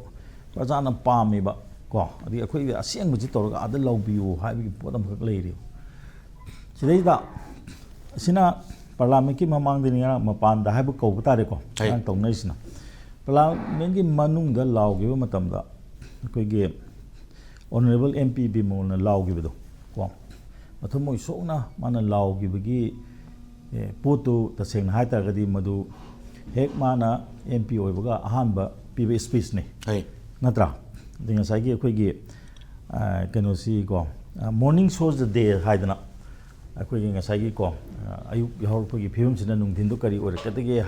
ꯄ꯭ꯔꯖꯥꯅ ꯄꯥꯝꯃꯤꯕ ꯀꯣ, ꯑꯗꯒꯤ ꯑꯩꯈꯣꯏꯒꯤ ꯑꯁꯦꯡꯕꯁꯤ ꯇꯧꯔꯒ ꯑꯥꯗ ꯂꯧꯕꯤꯌꯨ ꯍꯥꯏꯕꯒꯤ ꯄꯣꯠ ꯑꯃꯈꯛ ꯂꯩꯔꯤꯕ꯫ ꯁꯤꯗꯩꯗ ꯑꯁꯤꯅ ꯄꯥꯔꯂꯥꯃꯦꯟꯠꯀꯤ ꯃꯃꯥꯡꯗꯅꯤ, ꯉꯔꯥꯡ ꯃꯄꯥꯟꯗ ꯍꯥꯏꯕ ꯀꯧꯕ ꯇꯥꯔꯦꯀꯣ, ꯍꯩ꯫ ꯉꯔꯥꯡ ꯇꯧꯅꯔꯤꯁꯤꯅ꯫ ꯄꯥꯔꯂꯥꯃꯦꯟꯠꯀꯤ ꯃꯅꯨꯡꯗ ꯂꯥꯎꯈꯤꯕ ꯃꯇꯝꯗ ꯑꯩꯈꯣꯏꯒꯤ ꯑꯣꯅꯔꯦꯕꯜ ꯑꯦꯝ ꯄꯤ ꯕꯤꯃꯣꯜꯅ ꯂꯥꯎꯈꯤꯕꯗꯣ ꯀꯣ, ꯃꯊꯃꯣꯏ ꯁꯣꯛꯅ ꯃꯥꯅ ꯂꯥꯎꯈꯤꯕꯒꯤ, ꯑꯦ, ꯄꯣꯠꯇꯨ ꯇꯁꯦꯡꯅ ꯍꯥꯏ ꯇꯥꯔꯒꯗꯤ ꯃꯗꯨ ꯍꯦꯛ ꯃꯥꯅ ꯑꯦꯝ ꯄꯤ ꯑꯣꯏꯕꯒ ꯑꯍꯥꯟꯕ ꯄꯤꯕ ꯏꯁꯄꯤꯁꯅꯤ꯫ ꯍꯩ꯫ ꯅꯠꯇ꯭ꯔꯥ? ꯑꯗꯩ ꯉꯁꯥꯏꯒꯤ ꯑꯩꯈꯣꯏꯒꯤ, ꯑ, ꯀꯩꯅꯣꯁꯤ ꯀꯣ, ꯑ, "Morning shows the day" ꯍꯥꯏꯗꯅ ꯑꯩꯈꯣꯏꯒꯤ ꯉꯁꯥꯏꯒꯤ ꯀꯣ, ꯑ, ꯑꯌꯨꯛ ꯌꯥꯍꯧꯔꯛꯄꯒꯤ ꯐꯤꯕꯝꯁꯤꯅ ꯅꯨꯡꯊꯤꯟꯗꯣ ꯀꯔꯤ ꯑꯣꯏꯔꯛꯀꯗꯒꯦ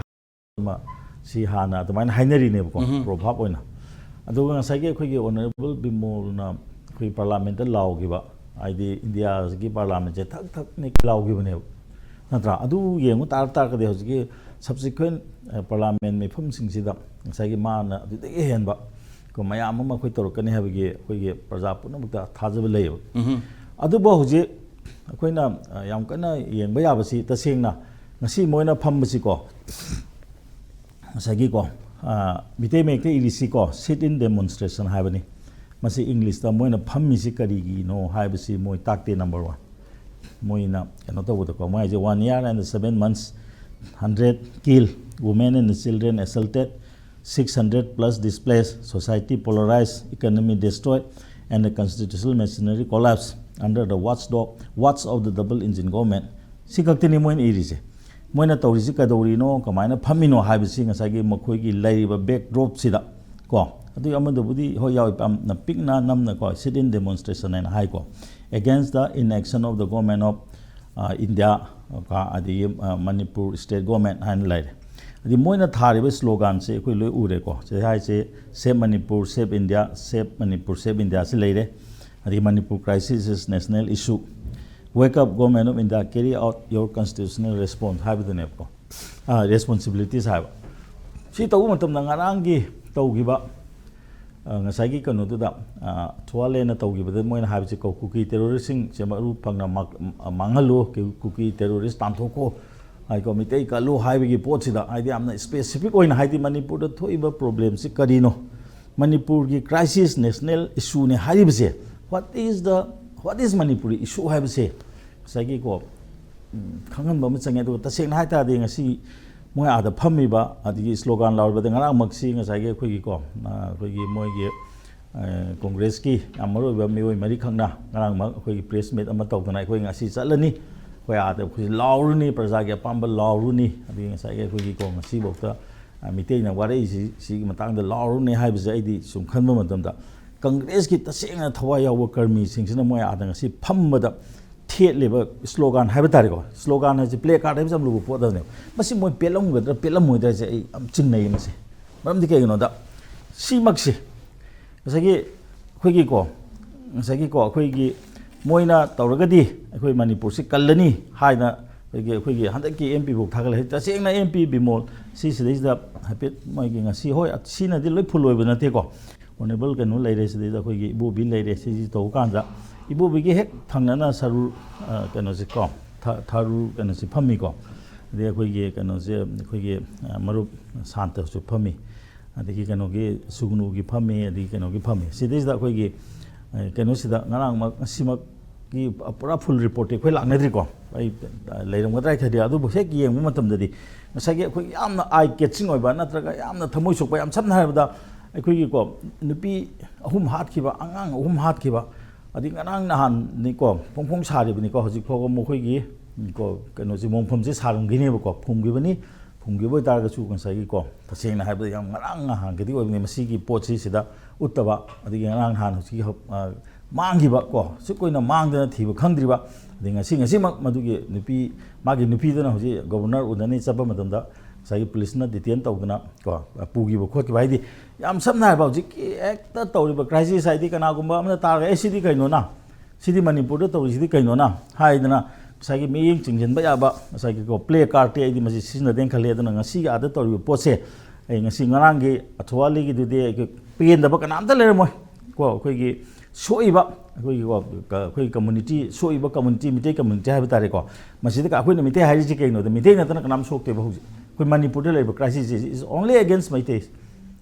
ꯑꯃ ꯁꯤ ꯍꯥꯟꯅ ꯑꯗꯨꯃꯥꯏꯅ ꯍꯥꯏꯅꯔꯤꯅꯦꯕꯀꯣ, ꯎꯝꯍꯨꯝ꯫ ꯄ꯭ꯔꯣꯚꯥꯕ ꯑꯣꯏꯅ꯫ ꯑꯗꯨꯒ ꯉꯁꯥꯏꯒꯤ ꯑꯩꯈꯣꯏꯒꯤ ꯑꯣꯅꯔꯦꯕꯜ ꯕꯤꯃꯣꯜꯅ ꯑꯩꯈꯣꯏ ꯄꯥꯔꯂꯥꯃꯦꯟꯠꯇ ꯂꯥꯎꯈꯤꯕ, ꯍꯥꯏꯗꯤ ꯏꯟꯗꯤꯌꯥꯒꯤ ꯄꯥꯔꯂꯥꯃꯦꯟꯠꯁꯦ ꯊꯛ ꯊꯛꯅꯤ ꯂꯥꯎꯈꯤꯕꯅꯦꯕ, ꯅꯠꯇ꯭ꯔꯥ? ꯑꯗꯨ ꯌꯦꯡꯕ ꯇꯥꯔ ꯇꯥꯔꯒꯗꯤ ꯍꯧꯖꯤꯛꯀꯤ ꯁꯕꯁꯤꯀ꯭ꯋꯦꯟ, ꯑ, ꯄꯥꯔꯂꯥꯃꯦꯟꯠ ꯃꯤꯐꯝꯁꯤꯡꯁꯤꯗ ꯉꯁꯥꯏꯒꯤ ꯃꯥꯅ ꯑꯗꯨꯗꯒꯤ ꯍꯦꯟꯕ ꯀꯣ ꯃꯌꯥꯝ ꯑꯃ ꯑꯩꯈꯣꯏ ꯇꯧꯔꯛꯀꯅꯤ ꯍꯥꯏꯕꯒꯤ ꯑꯩꯈꯣꯏꯒꯤ ꯄ꯭ꯔꯖꯥ ꯄꯨꯝꯅꯃꯛꯇ ꯊꯥꯖꯕ ꯂꯩꯌꯦꯕ꯫ ꯎꯝꯍꯨꯝ꯫ ꯑꯗꯨꯕꯨ ꯍꯧꯖꯤꯛ ꯑꯩꯈꯣꯏꯅ, ꯑ, ꯌꯥꯝ ꯀꯟꯅ ꯌꯦꯡꯕ ꯌꯥꯕꯁꯤ ꯇꯁꯦꯡꯅ ꯉꯁꯤ ꯃꯣꯏꯅ ꯐꯝꯕꯁꯤꯀꯣ, ꯉꯁꯥꯏꯒꯤꯀꯣ, ꯑ, ꯃꯤꯇꯩ ꯃꯌꯦꯛꯇ ꯏꯔꯤꯁꯤꯀꯣ, "Sit in demonstration" ꯍꯥꯏꯕꯅꯤ꯫ ꯃꯁꯤ ꯏꯪꯂꯤꯁꯇ ꯃꯣꯏꯅ ꯐꯝꯃꯤꯁꯤ ꯀꯔꯤꯒꯤꯅꯣ ꯍꯥꯏꯕꯁꯤ ꯃꯣꯏ ꯇꯥꯛꯇꯦ, ꯅꯝꯕꯔ ꯋꯥꯟ꯫ ꯃꯣꯏꯅ ꯀꯩꯅꯣ ꯇꯧꯕꯗꯀꯣ, ꯃꯣꯏ ꯍꯥꯏꯁꯦ, "One year and seven months, hundred kill, women and children assaulted, six hundred plus displaced, society polarized, economy destroyed, and the constitutional machinery collapse under the watchdog, watch of the double engine government." ꯁꯤ ꯈꯛꯇꯅꯤ ꯃꯣꯏꯅ ꯏꯔꯤꯁꯦ꯫ ꯃꯣꯏꯅ ꯇꯧꯔꯤꯁꯤ ꯀꯩꯗꯧꯔꯤꯅꯣ, ꯀꯃꯥꯏꯅ ꯐꯝꯃꯤꯅꯣ ꯍꯥꯏꯕꯁꯤ ꯉꯁꯥꯏꯒꯤ ꯃꯈꯣꯏꯒꯤ ꯂꯩꯔꯤꯕ backdropꯁꯤꯗ ꯀꯣ, ꯑꯗꯨꯒꯤ ꯑꯃꯗꯨꯕꯨꯗꯤ ꯍꯣꯏ ꯌꯥꯎꯏ, ꯌꯥꯝꯅ ꯄꯤꯛꯅ ꯅꯝꯅꯀꯣ, "Sit-in demonstration" ꯍꯥꯏꯅ ꯍꯥꯏꯀꯣ, "Against the inaction of the government of, uh, India", ꯀꯣ, ꯑꯗꯒꯤ, uh, "Manipur state government" ꯍꯥꯏꯅ ꯂꯩꯔꯦ꯫ ꯑꯗꯒꯤ ꯃꯣꯏꯅ ꯊꯥꯔꯤꯕ sloganꯁꯦ ꯑꯩꯈꯣꯏ ꯂꯣꯏ ꯎꯔꯦꯀꯣ꯫ ꯁꯤ ꯍꯥꯏꯁꯦ, "Save Manipur, Save India, Save Manipur, Save India" ꯁꯤ ꯂꯩꯔꯦ꯫ ꯑꯗꯒꯤ "Manipur crisis is national issue, wake up, Government of India, carry out your constitutional response" ꯍꯥꯏꯕꯗꯨꯅꯦꯕꯀꯣ, ꯑ, responsibilities ꯍꯥꯏꯕ꯫ ꯁꯤ ꯇꯧꯕ ꯃꯇꯝꯗ ꯉꯔꯥꯡꯒꯤ ꯇꯧꯈꯤꯕ, ꯑ, ꯉꯁꯥꯏꯒꯤ ꯀꯩꯅꯣꯗꯨꯗ, ꯑ, ꯊꯨꯋꯥꯂꯦꯅ ꯇꯧꯈꯤꯕꯗ ꯃꯣꯏꯅ ꯍꯥꯏꯕꯁꯤ ꯀꯣ, "ꯀꯨꯀꯤ terroristꯁꯤꯡꯁꯦ ꯃꯔꯨ ꯐꯪꯅ ꯃꯥ-, ꯃꯥꯡꯍꯜꯂꯨ, ꯀꯨꯀꯤ terrorist ꯇꯥꯟꯊꯣꯛꯈꯣ", ꯍꯥꯏꯀꯣ, "ꯃꯤꯇꯩ ꯀꯜꯂꯨ" ꯍꯥꯏꯕꯒꯤ ꯄꯣꯠꯁꯤꯗ, ꯍꯥꯏꯗꯤ ꯌꯥꯝꯅ specific ꯑꯣꯏꯅ, ꯍꯥꯏꯗꯤ ꯃꯅꯤꯄꯨꯔꯗ ꯊꯣꯛꯏꯕ problemꯁꯤ ꯀꯔꯤꯅꯣ, ꯃꯅꯤꯄꯨꯔꯒꯤ crisis national issueꯅꯦ ꯍꯥꯏꯔꯤꯕꯁꯦ, what is the, what is Manipuri issue ꯍꯥꯏꯕꯁꯦ ꯉꯁꯥꯏꯒꯤꯀꯣ, ꯎꯝ, ꯈꯪꯍꯟꯕ ꯑꯃ ꯆꯪꯉꯦ꯫ ꯑꯗꯨꯒ ꯇꯁꯦꯡꯅ ꯍꯥꯏ ꯇꯥꯔꯗꯤ ꯉꯁꯤ ꯃꯣꯏ ꯑꯥꯗ ꯐꯝꯃꯤꯕ, ꯑꯗꯒꯤ slogan ꯂꯥꯎꯔꯤꯕꯗ, ꯉꯔꯥꯡꯃꯛꯁꯤ ꯉꯁꯥꯏꯒꯤ ꯑꯩꯈꯣꯏꯒꯤꯀꯣ, ꯑ, ꯑꯩꯈꯣꯏꯒꯤ ꯃꯣꯏꯒꯤ, ꯑ, Congressꯀꯤ ꯌꯥꯝ ꯃꯔꯨ ꯑꯣꯏꯕ ꯃꯤꯑꯣꯏ ꯃꯔꯤꯈꯛꯅ ꯉꯔꯥꯡꯃꯛ ꯑꯩꯈꯣꯏꯒꯤ press meet ꯑꯃ ꯇꯧꯗꯅ ꯑꯩꯈꯣꯏ ꯉꯁꯤ ꯆꯠꯂꯅꯤ, ꯑꯩꯈꯣꯏ ꯑꯥꯗ ꯑꯩꯈꯣꯏ ꯂꯥꯎꯔꯨꯅꯤ, ꯄ꯭ꯔꯖꯥꯒꯤ ꯑꯄꯥꯝꯕ ꯂꯥꯎꯔꯨꯅꯤ꯫ ꯑꯗꯒꯤ ꯉꯁꯥꯏꯒꯤ ꯑꯩꯈꯣꯏꯒꯤꯀꯣ, ꯉꯁꯤꯐꯥꯎꯗ, ꯑ, ꯃꯤꯇꯩꯅ ꯋꯥꯔꯛꯏꯁꯤ ꯁꯤꯒꯤ ꯃꯇꯥꯡꯗ ꯂꯥꯎꯔꯨꯅꯤ ꯍꯥꯏꯕꯁꯦ ꯑꯩꯗꯤ ꯁꯨꯝ ꯈꯟꯕ ꯃꯇꯝꯗ, Congressꯀꯤ ꯇꯁꯦꯡꯅ ꯊꯋꯥꯏ ꯌꯥꯎꯕ ꯀꯔꯃꯤꯁꯤꯡꯁꯤꯅ ꯃꯣꯏ ꯑꯥꯗ ꯉꯁꯤ ꯐꯝꯕꯗ ꯊꯦꯠꯂꯤꯕ slogan ꯍꯥꯏꯕ ꯇꯥꯔꯦꯀꯣ, slogan ꯍꯥꯏꯁꯦ, placard ꯍꯥꯏꯕꯁꯦ ꯌꯥꯝ ꯂꯨꯕ ꯄꯣꯠ ꯑꯃꯅꯦꯕ꯫ ꯃꯁꯤ ꯃꯣꯏ ꯄꯦꯜꯂꯝꯒꯗ꯭ꯔꯥ ꯄꯦꯜꯂꯝꯃꯣꯏꯗ꯭ꯔꯥ ꯍꯥꯏꯁꯦ ꯑꯩ ꯌꯥꯝ ꯆꯤꯡꯅꯩ ꯃꯁꯤ꯫ ꯃꯔꯝꯗꯤ ꯀꯩꯒꯤꯅꯣꯗ, ꯁꯤꯃꯛꯁꯤ ꯉꯁꯥꯏꯒꯤ ꯑꯩꯈꯣꯏꯒꯤꯀꯣ, ꯉꯁꯥꯏꯒꯤꯀꯣ, ꯑꯩꯈꯣꯏꯒꯤ ꯃꯣꯏꯅ ꯇꯧꯔꯒꯗꯤ ꯑꯩꯈꯣꯏ ꯃꯅꯤꯄꯨꯔꯁꯤ ꯀꯜꯂꯅꯤ ꯍꯥꯏꯅ ꯑꯩꯈꯣꯏꯒꯤ, ꯑꯩꯈꯣꯏꯒꯤ ꯍꯟꯗꯛꯀꯤ MP ꯐꯥꯎ ꯊꯥꯒꯠꯂꯦ꯫ ꯇꯁꯦꯡꯅ MP ꯕꯤꯃꯣꯜ ꯁꯤꯁꯤꯗꯩꯁꯤꯗ ꯍꯥꯏꯐꯦꯠ ꯃꯣꯏꯒꯤ ꯉꯁꯤ, ꯍꯣꯏ, ꯁꯤꯅꯗꯤ ꯂꯣꯏ full ꯑꯣꯏꯕ ꯅꯠꯇꯦꯀꯣ꯫ Honourable ꯀꯩꯅꯣ ꯂꯩꯔꯦ, ꯁꯤꯗꯩꯗ ꯑꯩꯈꯣꯏꯒꯤ ꯏꯕꯣꯕꯤ ꯂꯩꯔꯦ꯫ ꯁꯤꯁꯤ ꯇꯧꯕ ꯀꯥꯟꯗ ꯏꯕꯣꯕꯤꯒꯤ ꯍꯦꯛ ꯊꯪꯅꯅ ꯁꯔꯨ, ꯑ, ꯀꯩꯅꯣꯁꯦ ꯀꯣ, ꯊ-, ꯊꯔꯨ ꯀꯩꯅꯣꯁꯦ ꯐꯝꯃꯤꯀꯣ꯫ ꯑꯗꯩ ꯑꯩꯈꯣꯏꯒꯤ ꯀꯩꯅꯣꯁꯦ, ꯑꯩꯈꯣꯏꯒꯤ, ꯑ, ꯃꯔꯨꯞ ꯁꯥꯟꯇꯁꯨ ꯐꯝꯃꯤ꯫ ꯑꯗꯒꯤ ꯀꯩꯅꯣꯒꯤ ꯁꯨꯒꯅꯨꯒꯤ ꯐꯝꯃꯤ, ꯑꯗꯒꯤ ꯀꯩꯅꯣꯒꯤ ꯐꯝꯃꯤ꯫ ꯁꯤꯗꯩꯁꯤꯗ ꯑꯩꯈꯣꯏꯒꯤ, ꯑ, ꯀꯩꯅꯣꯁꯤꯗ ꯉꯔꯥꯡꯃꯛ, ꯉꯁꯤꯃꯛ ꯄꯨꯔꯥ ꯐꯨꯜ ꯔꯤꯄꯣꯔꯠꯇꯤ ꯑꯩꯈꯣꯏ ꯂꯥꯛꯅꯗ꯭ꯔꯤꯀꯣ꯫ ꯑꯩ ꯂꯩꯔꯝꯒꯗ꯭ꯔꯥ ꯍꯥꯏ ꯈꯜꯂꯤ꯫ ꯑꯗꯨꯕꯨ ꯍꯦꯛ ꯌꯦꯡꯕ ꯃꯇꯝꯗꯗꯤ ꯉꯁꯥꯏꯒꯤ ꯑꯩꯈꯣꯏ ꯌꯥꯝꯅ ꯑꯥꯏ ꯀꯦꯠꯆꯤꯡ ꯑꯣꯏꯕ ꯅꯠꯇ꯭ꯔꯒ ꯌꯥꯝꯅ ꯊꯃꯣꯏ ꯁꯣꯛꯄ, ꯌꯥꯝ ꯁꯝꯅ ꯍꯥꯏꯔꯕꯗ ꯑꯩꯈꯣꯏꯒꯤꯀꯣ, ꯅꯨꯄꯤ ꯑꯍꯨꯝ ꯍꯥꯠꯈꯤꯕ, ꯑꯉꯥꯡ ꯑꯍꯨꯝ ꯍꯥꯠꯈꯤꯕ, ꯑꯗꯩ ꯉꯔꯥꯡ ꯅꯍꯥꯟꯅꯤꯀꯣ, ꯐꯣꯡ ꯐꯣꯡ ꯁꯥꯔꯤꯕꯅꯤꯀꯣ꯫ ꯍꯧꯖꯤꯛ ꯐꯥꯎꯕ ꯃꯈꯣꯏꯒꯤ ꯀꯣ, ꯀꯩꯅꯣꯁꯤ, ꯃꯣꯡꯐꯝꯁꯤ ꯁꯥꯔꯝꯈꯤꯅꯦꯕꯀꯣ, ꯐꯨꯝꯈꯤꯕꯅꯤ꯫ ꯐꯨꯝꯈꯤꯕ ꯑꯣꯏꯇꯥꯔꯒꯁꯨ ꯉꯁꯥꯏꯒꯤ ꯀꯣ, ꯇꯁꯦꯡꯅ ꯍꯥꯏꯔꯕꯗ ꯌꯥꯝ ꯉꯔꯥꯡ ꯅꯍꯥꯟꯒꯤꯗꯤ ꯑꯣꯏꯕꯅꯤ꯫ ꯃꯁꯤꯒꯤ ꯄꯣꯠꯁꯤ ꯁꯤꯗ ꯎꯠꯇꯕ, ꯑꯗꯒꯤ ꯉꯔꯥꯡ ꯅꯍꯥꯟ ꯍꯧꯖꯤꯛꯀꯤ ꯍꯧ-, ꯑ, ꯃꯥꯡꯈꯤꯕ ꯀꯣ, ꯑꯁꯨꯛ ꯀꯨꯏꯅ ꯃꯥꯡꯗꯅ ꯊꯤꯕ ꯈꯪꯗ꯭ꯔꯤꯕ, ꯑꯗꯩ ꯉꯁꯤ, ꯉꯁꯤꯃꯛ ꯃꯗꯨꯒꯤ ꯅꯨꯄꯤ, ꯃꯥꯒꯤ ꯅꯨꯄꯤꯗꯨꯅ ꯍꯧꯖꯤꯛ ꯒꯣꯕꯔꯅꯔ ꯎꯅꯅꯤ ꯆꯠꯄ ꯃꯇꯝꯗ ꯉꯁꯥꯏꯒꯤ ꯄꯨꯂꯤꯁꯅ ꯗꯤꯇꯦꯟ ꯇꯧꯗꯅ ꯀꯣ, ꯄꯨꯈꯤꯕ ꯈꯣꯠꯈꯤꯕ ꯍꯥꯏꯗꯤ, ꯌꯥꯝ ꯁꯝꯅ ꯍꯥꯏꯔꯕ ꯍꯧꯖꯤꯛꯀꯤ ꯍꯦꯛꯇ ꯇꯧꯔꯤꯕ ꯀ꯭ꯔꯥꯏꯁꯤꯁ ꯍꯥꯏꯗꯤ, ꯀꯅꯥꯒꯨꯝꯕ ꯑꯃꯅ ꯇꯥꯔꯒ, "ꯑꯦ, ꯁꯤꯗꯤ ꯀꯩꯅꯣꯅ? ꯁꯤꯗꯤ ꯃꯅꯤꯄꯨꯔꯗ ꯇꯧꯔꯤꯁꯤꯗꯤ ꯀꯩꯅꯣꯅ?" ꯍꯥꯏꯗꯅ ꯉꯁꯥꯏꯒꯤ ꯃꯤꯠꯌꯦꯡ ꯆꯤꯡꯁꯤꯟꯕ ꯌꯥꯕ ꯉꯁꯥꯏꯒꯤꯀꯣ, ꯄ꯭ꯂꯦ ꯀꯥꯔꯠꯇꯤ ꯑꯩꯗꯤ ꯃꯁꯤ ꯁꯤꯖꯤꯟꯅꯗꯦꯅ ꯈꯜꯂꯤ꯫ ꯑꯗꯨꯅ ꯉꯁꯤꯒꯤ ꯑꯥꯗ ꯇꯧꯔꯤꯕ ꯄꯣꯠꯁꯦ, ꯑꯩ ꯉꯁꯤ ꯉꯔꯥꯡꯒꯤ ꯑꯊꯋꯥꯂꯤꯒꯤꯗꯨꯗꯤ ꯑꯩ ꯄꯦꯟꯗꯕ ꯀꯅꯥꯝꯇ ꯂꯩꯔꯝꯃꯣꯏ ꯀꯣ꯫ ꯑꯩꯈꯣꯏꯒꯤ ꯁꯣꯛꯏꯕ, ꯑꯩꯈꯣꯏꯒꯤꯀꯣ, ꯀ-, ꯑꯩꯈꯣꯏ ꯀꯝꯃꯨꯅꯤꯇꯤ, ꯁꯣꯛꯏꯕ ꯀꯝꯃꯨꯅꯤꯇꯤ, ꯃꯤꯇꯩ ꯀꯝꯃꯨꯅꯤꯇꯤ ꯍꯥꯏꯕ ꯇꯥꯔꯦꯀꯣ꯫ ꯃꯁꯤꯗ ꯑꯩꯈꯣꯏꯅ ꯃꯤꯇꯩ ꯍꯥꯏꯔꯤꯁꯤ ꯀꯩꯅꯣꯗ, ꯃꯤꯇꯩ ꯅꯠꯇꯅ ꯀꯅꯥꯝ ꯁꯣꯛꯇꯦꯕ ꯍꯧꯖꯤꯛ꯫ ꯑꯩꯈꯣꯏ ꯃꯅꯤꯄꯨꯔꯗ ꯂꯩꯔꯤꯕ crisis is only against Meiteis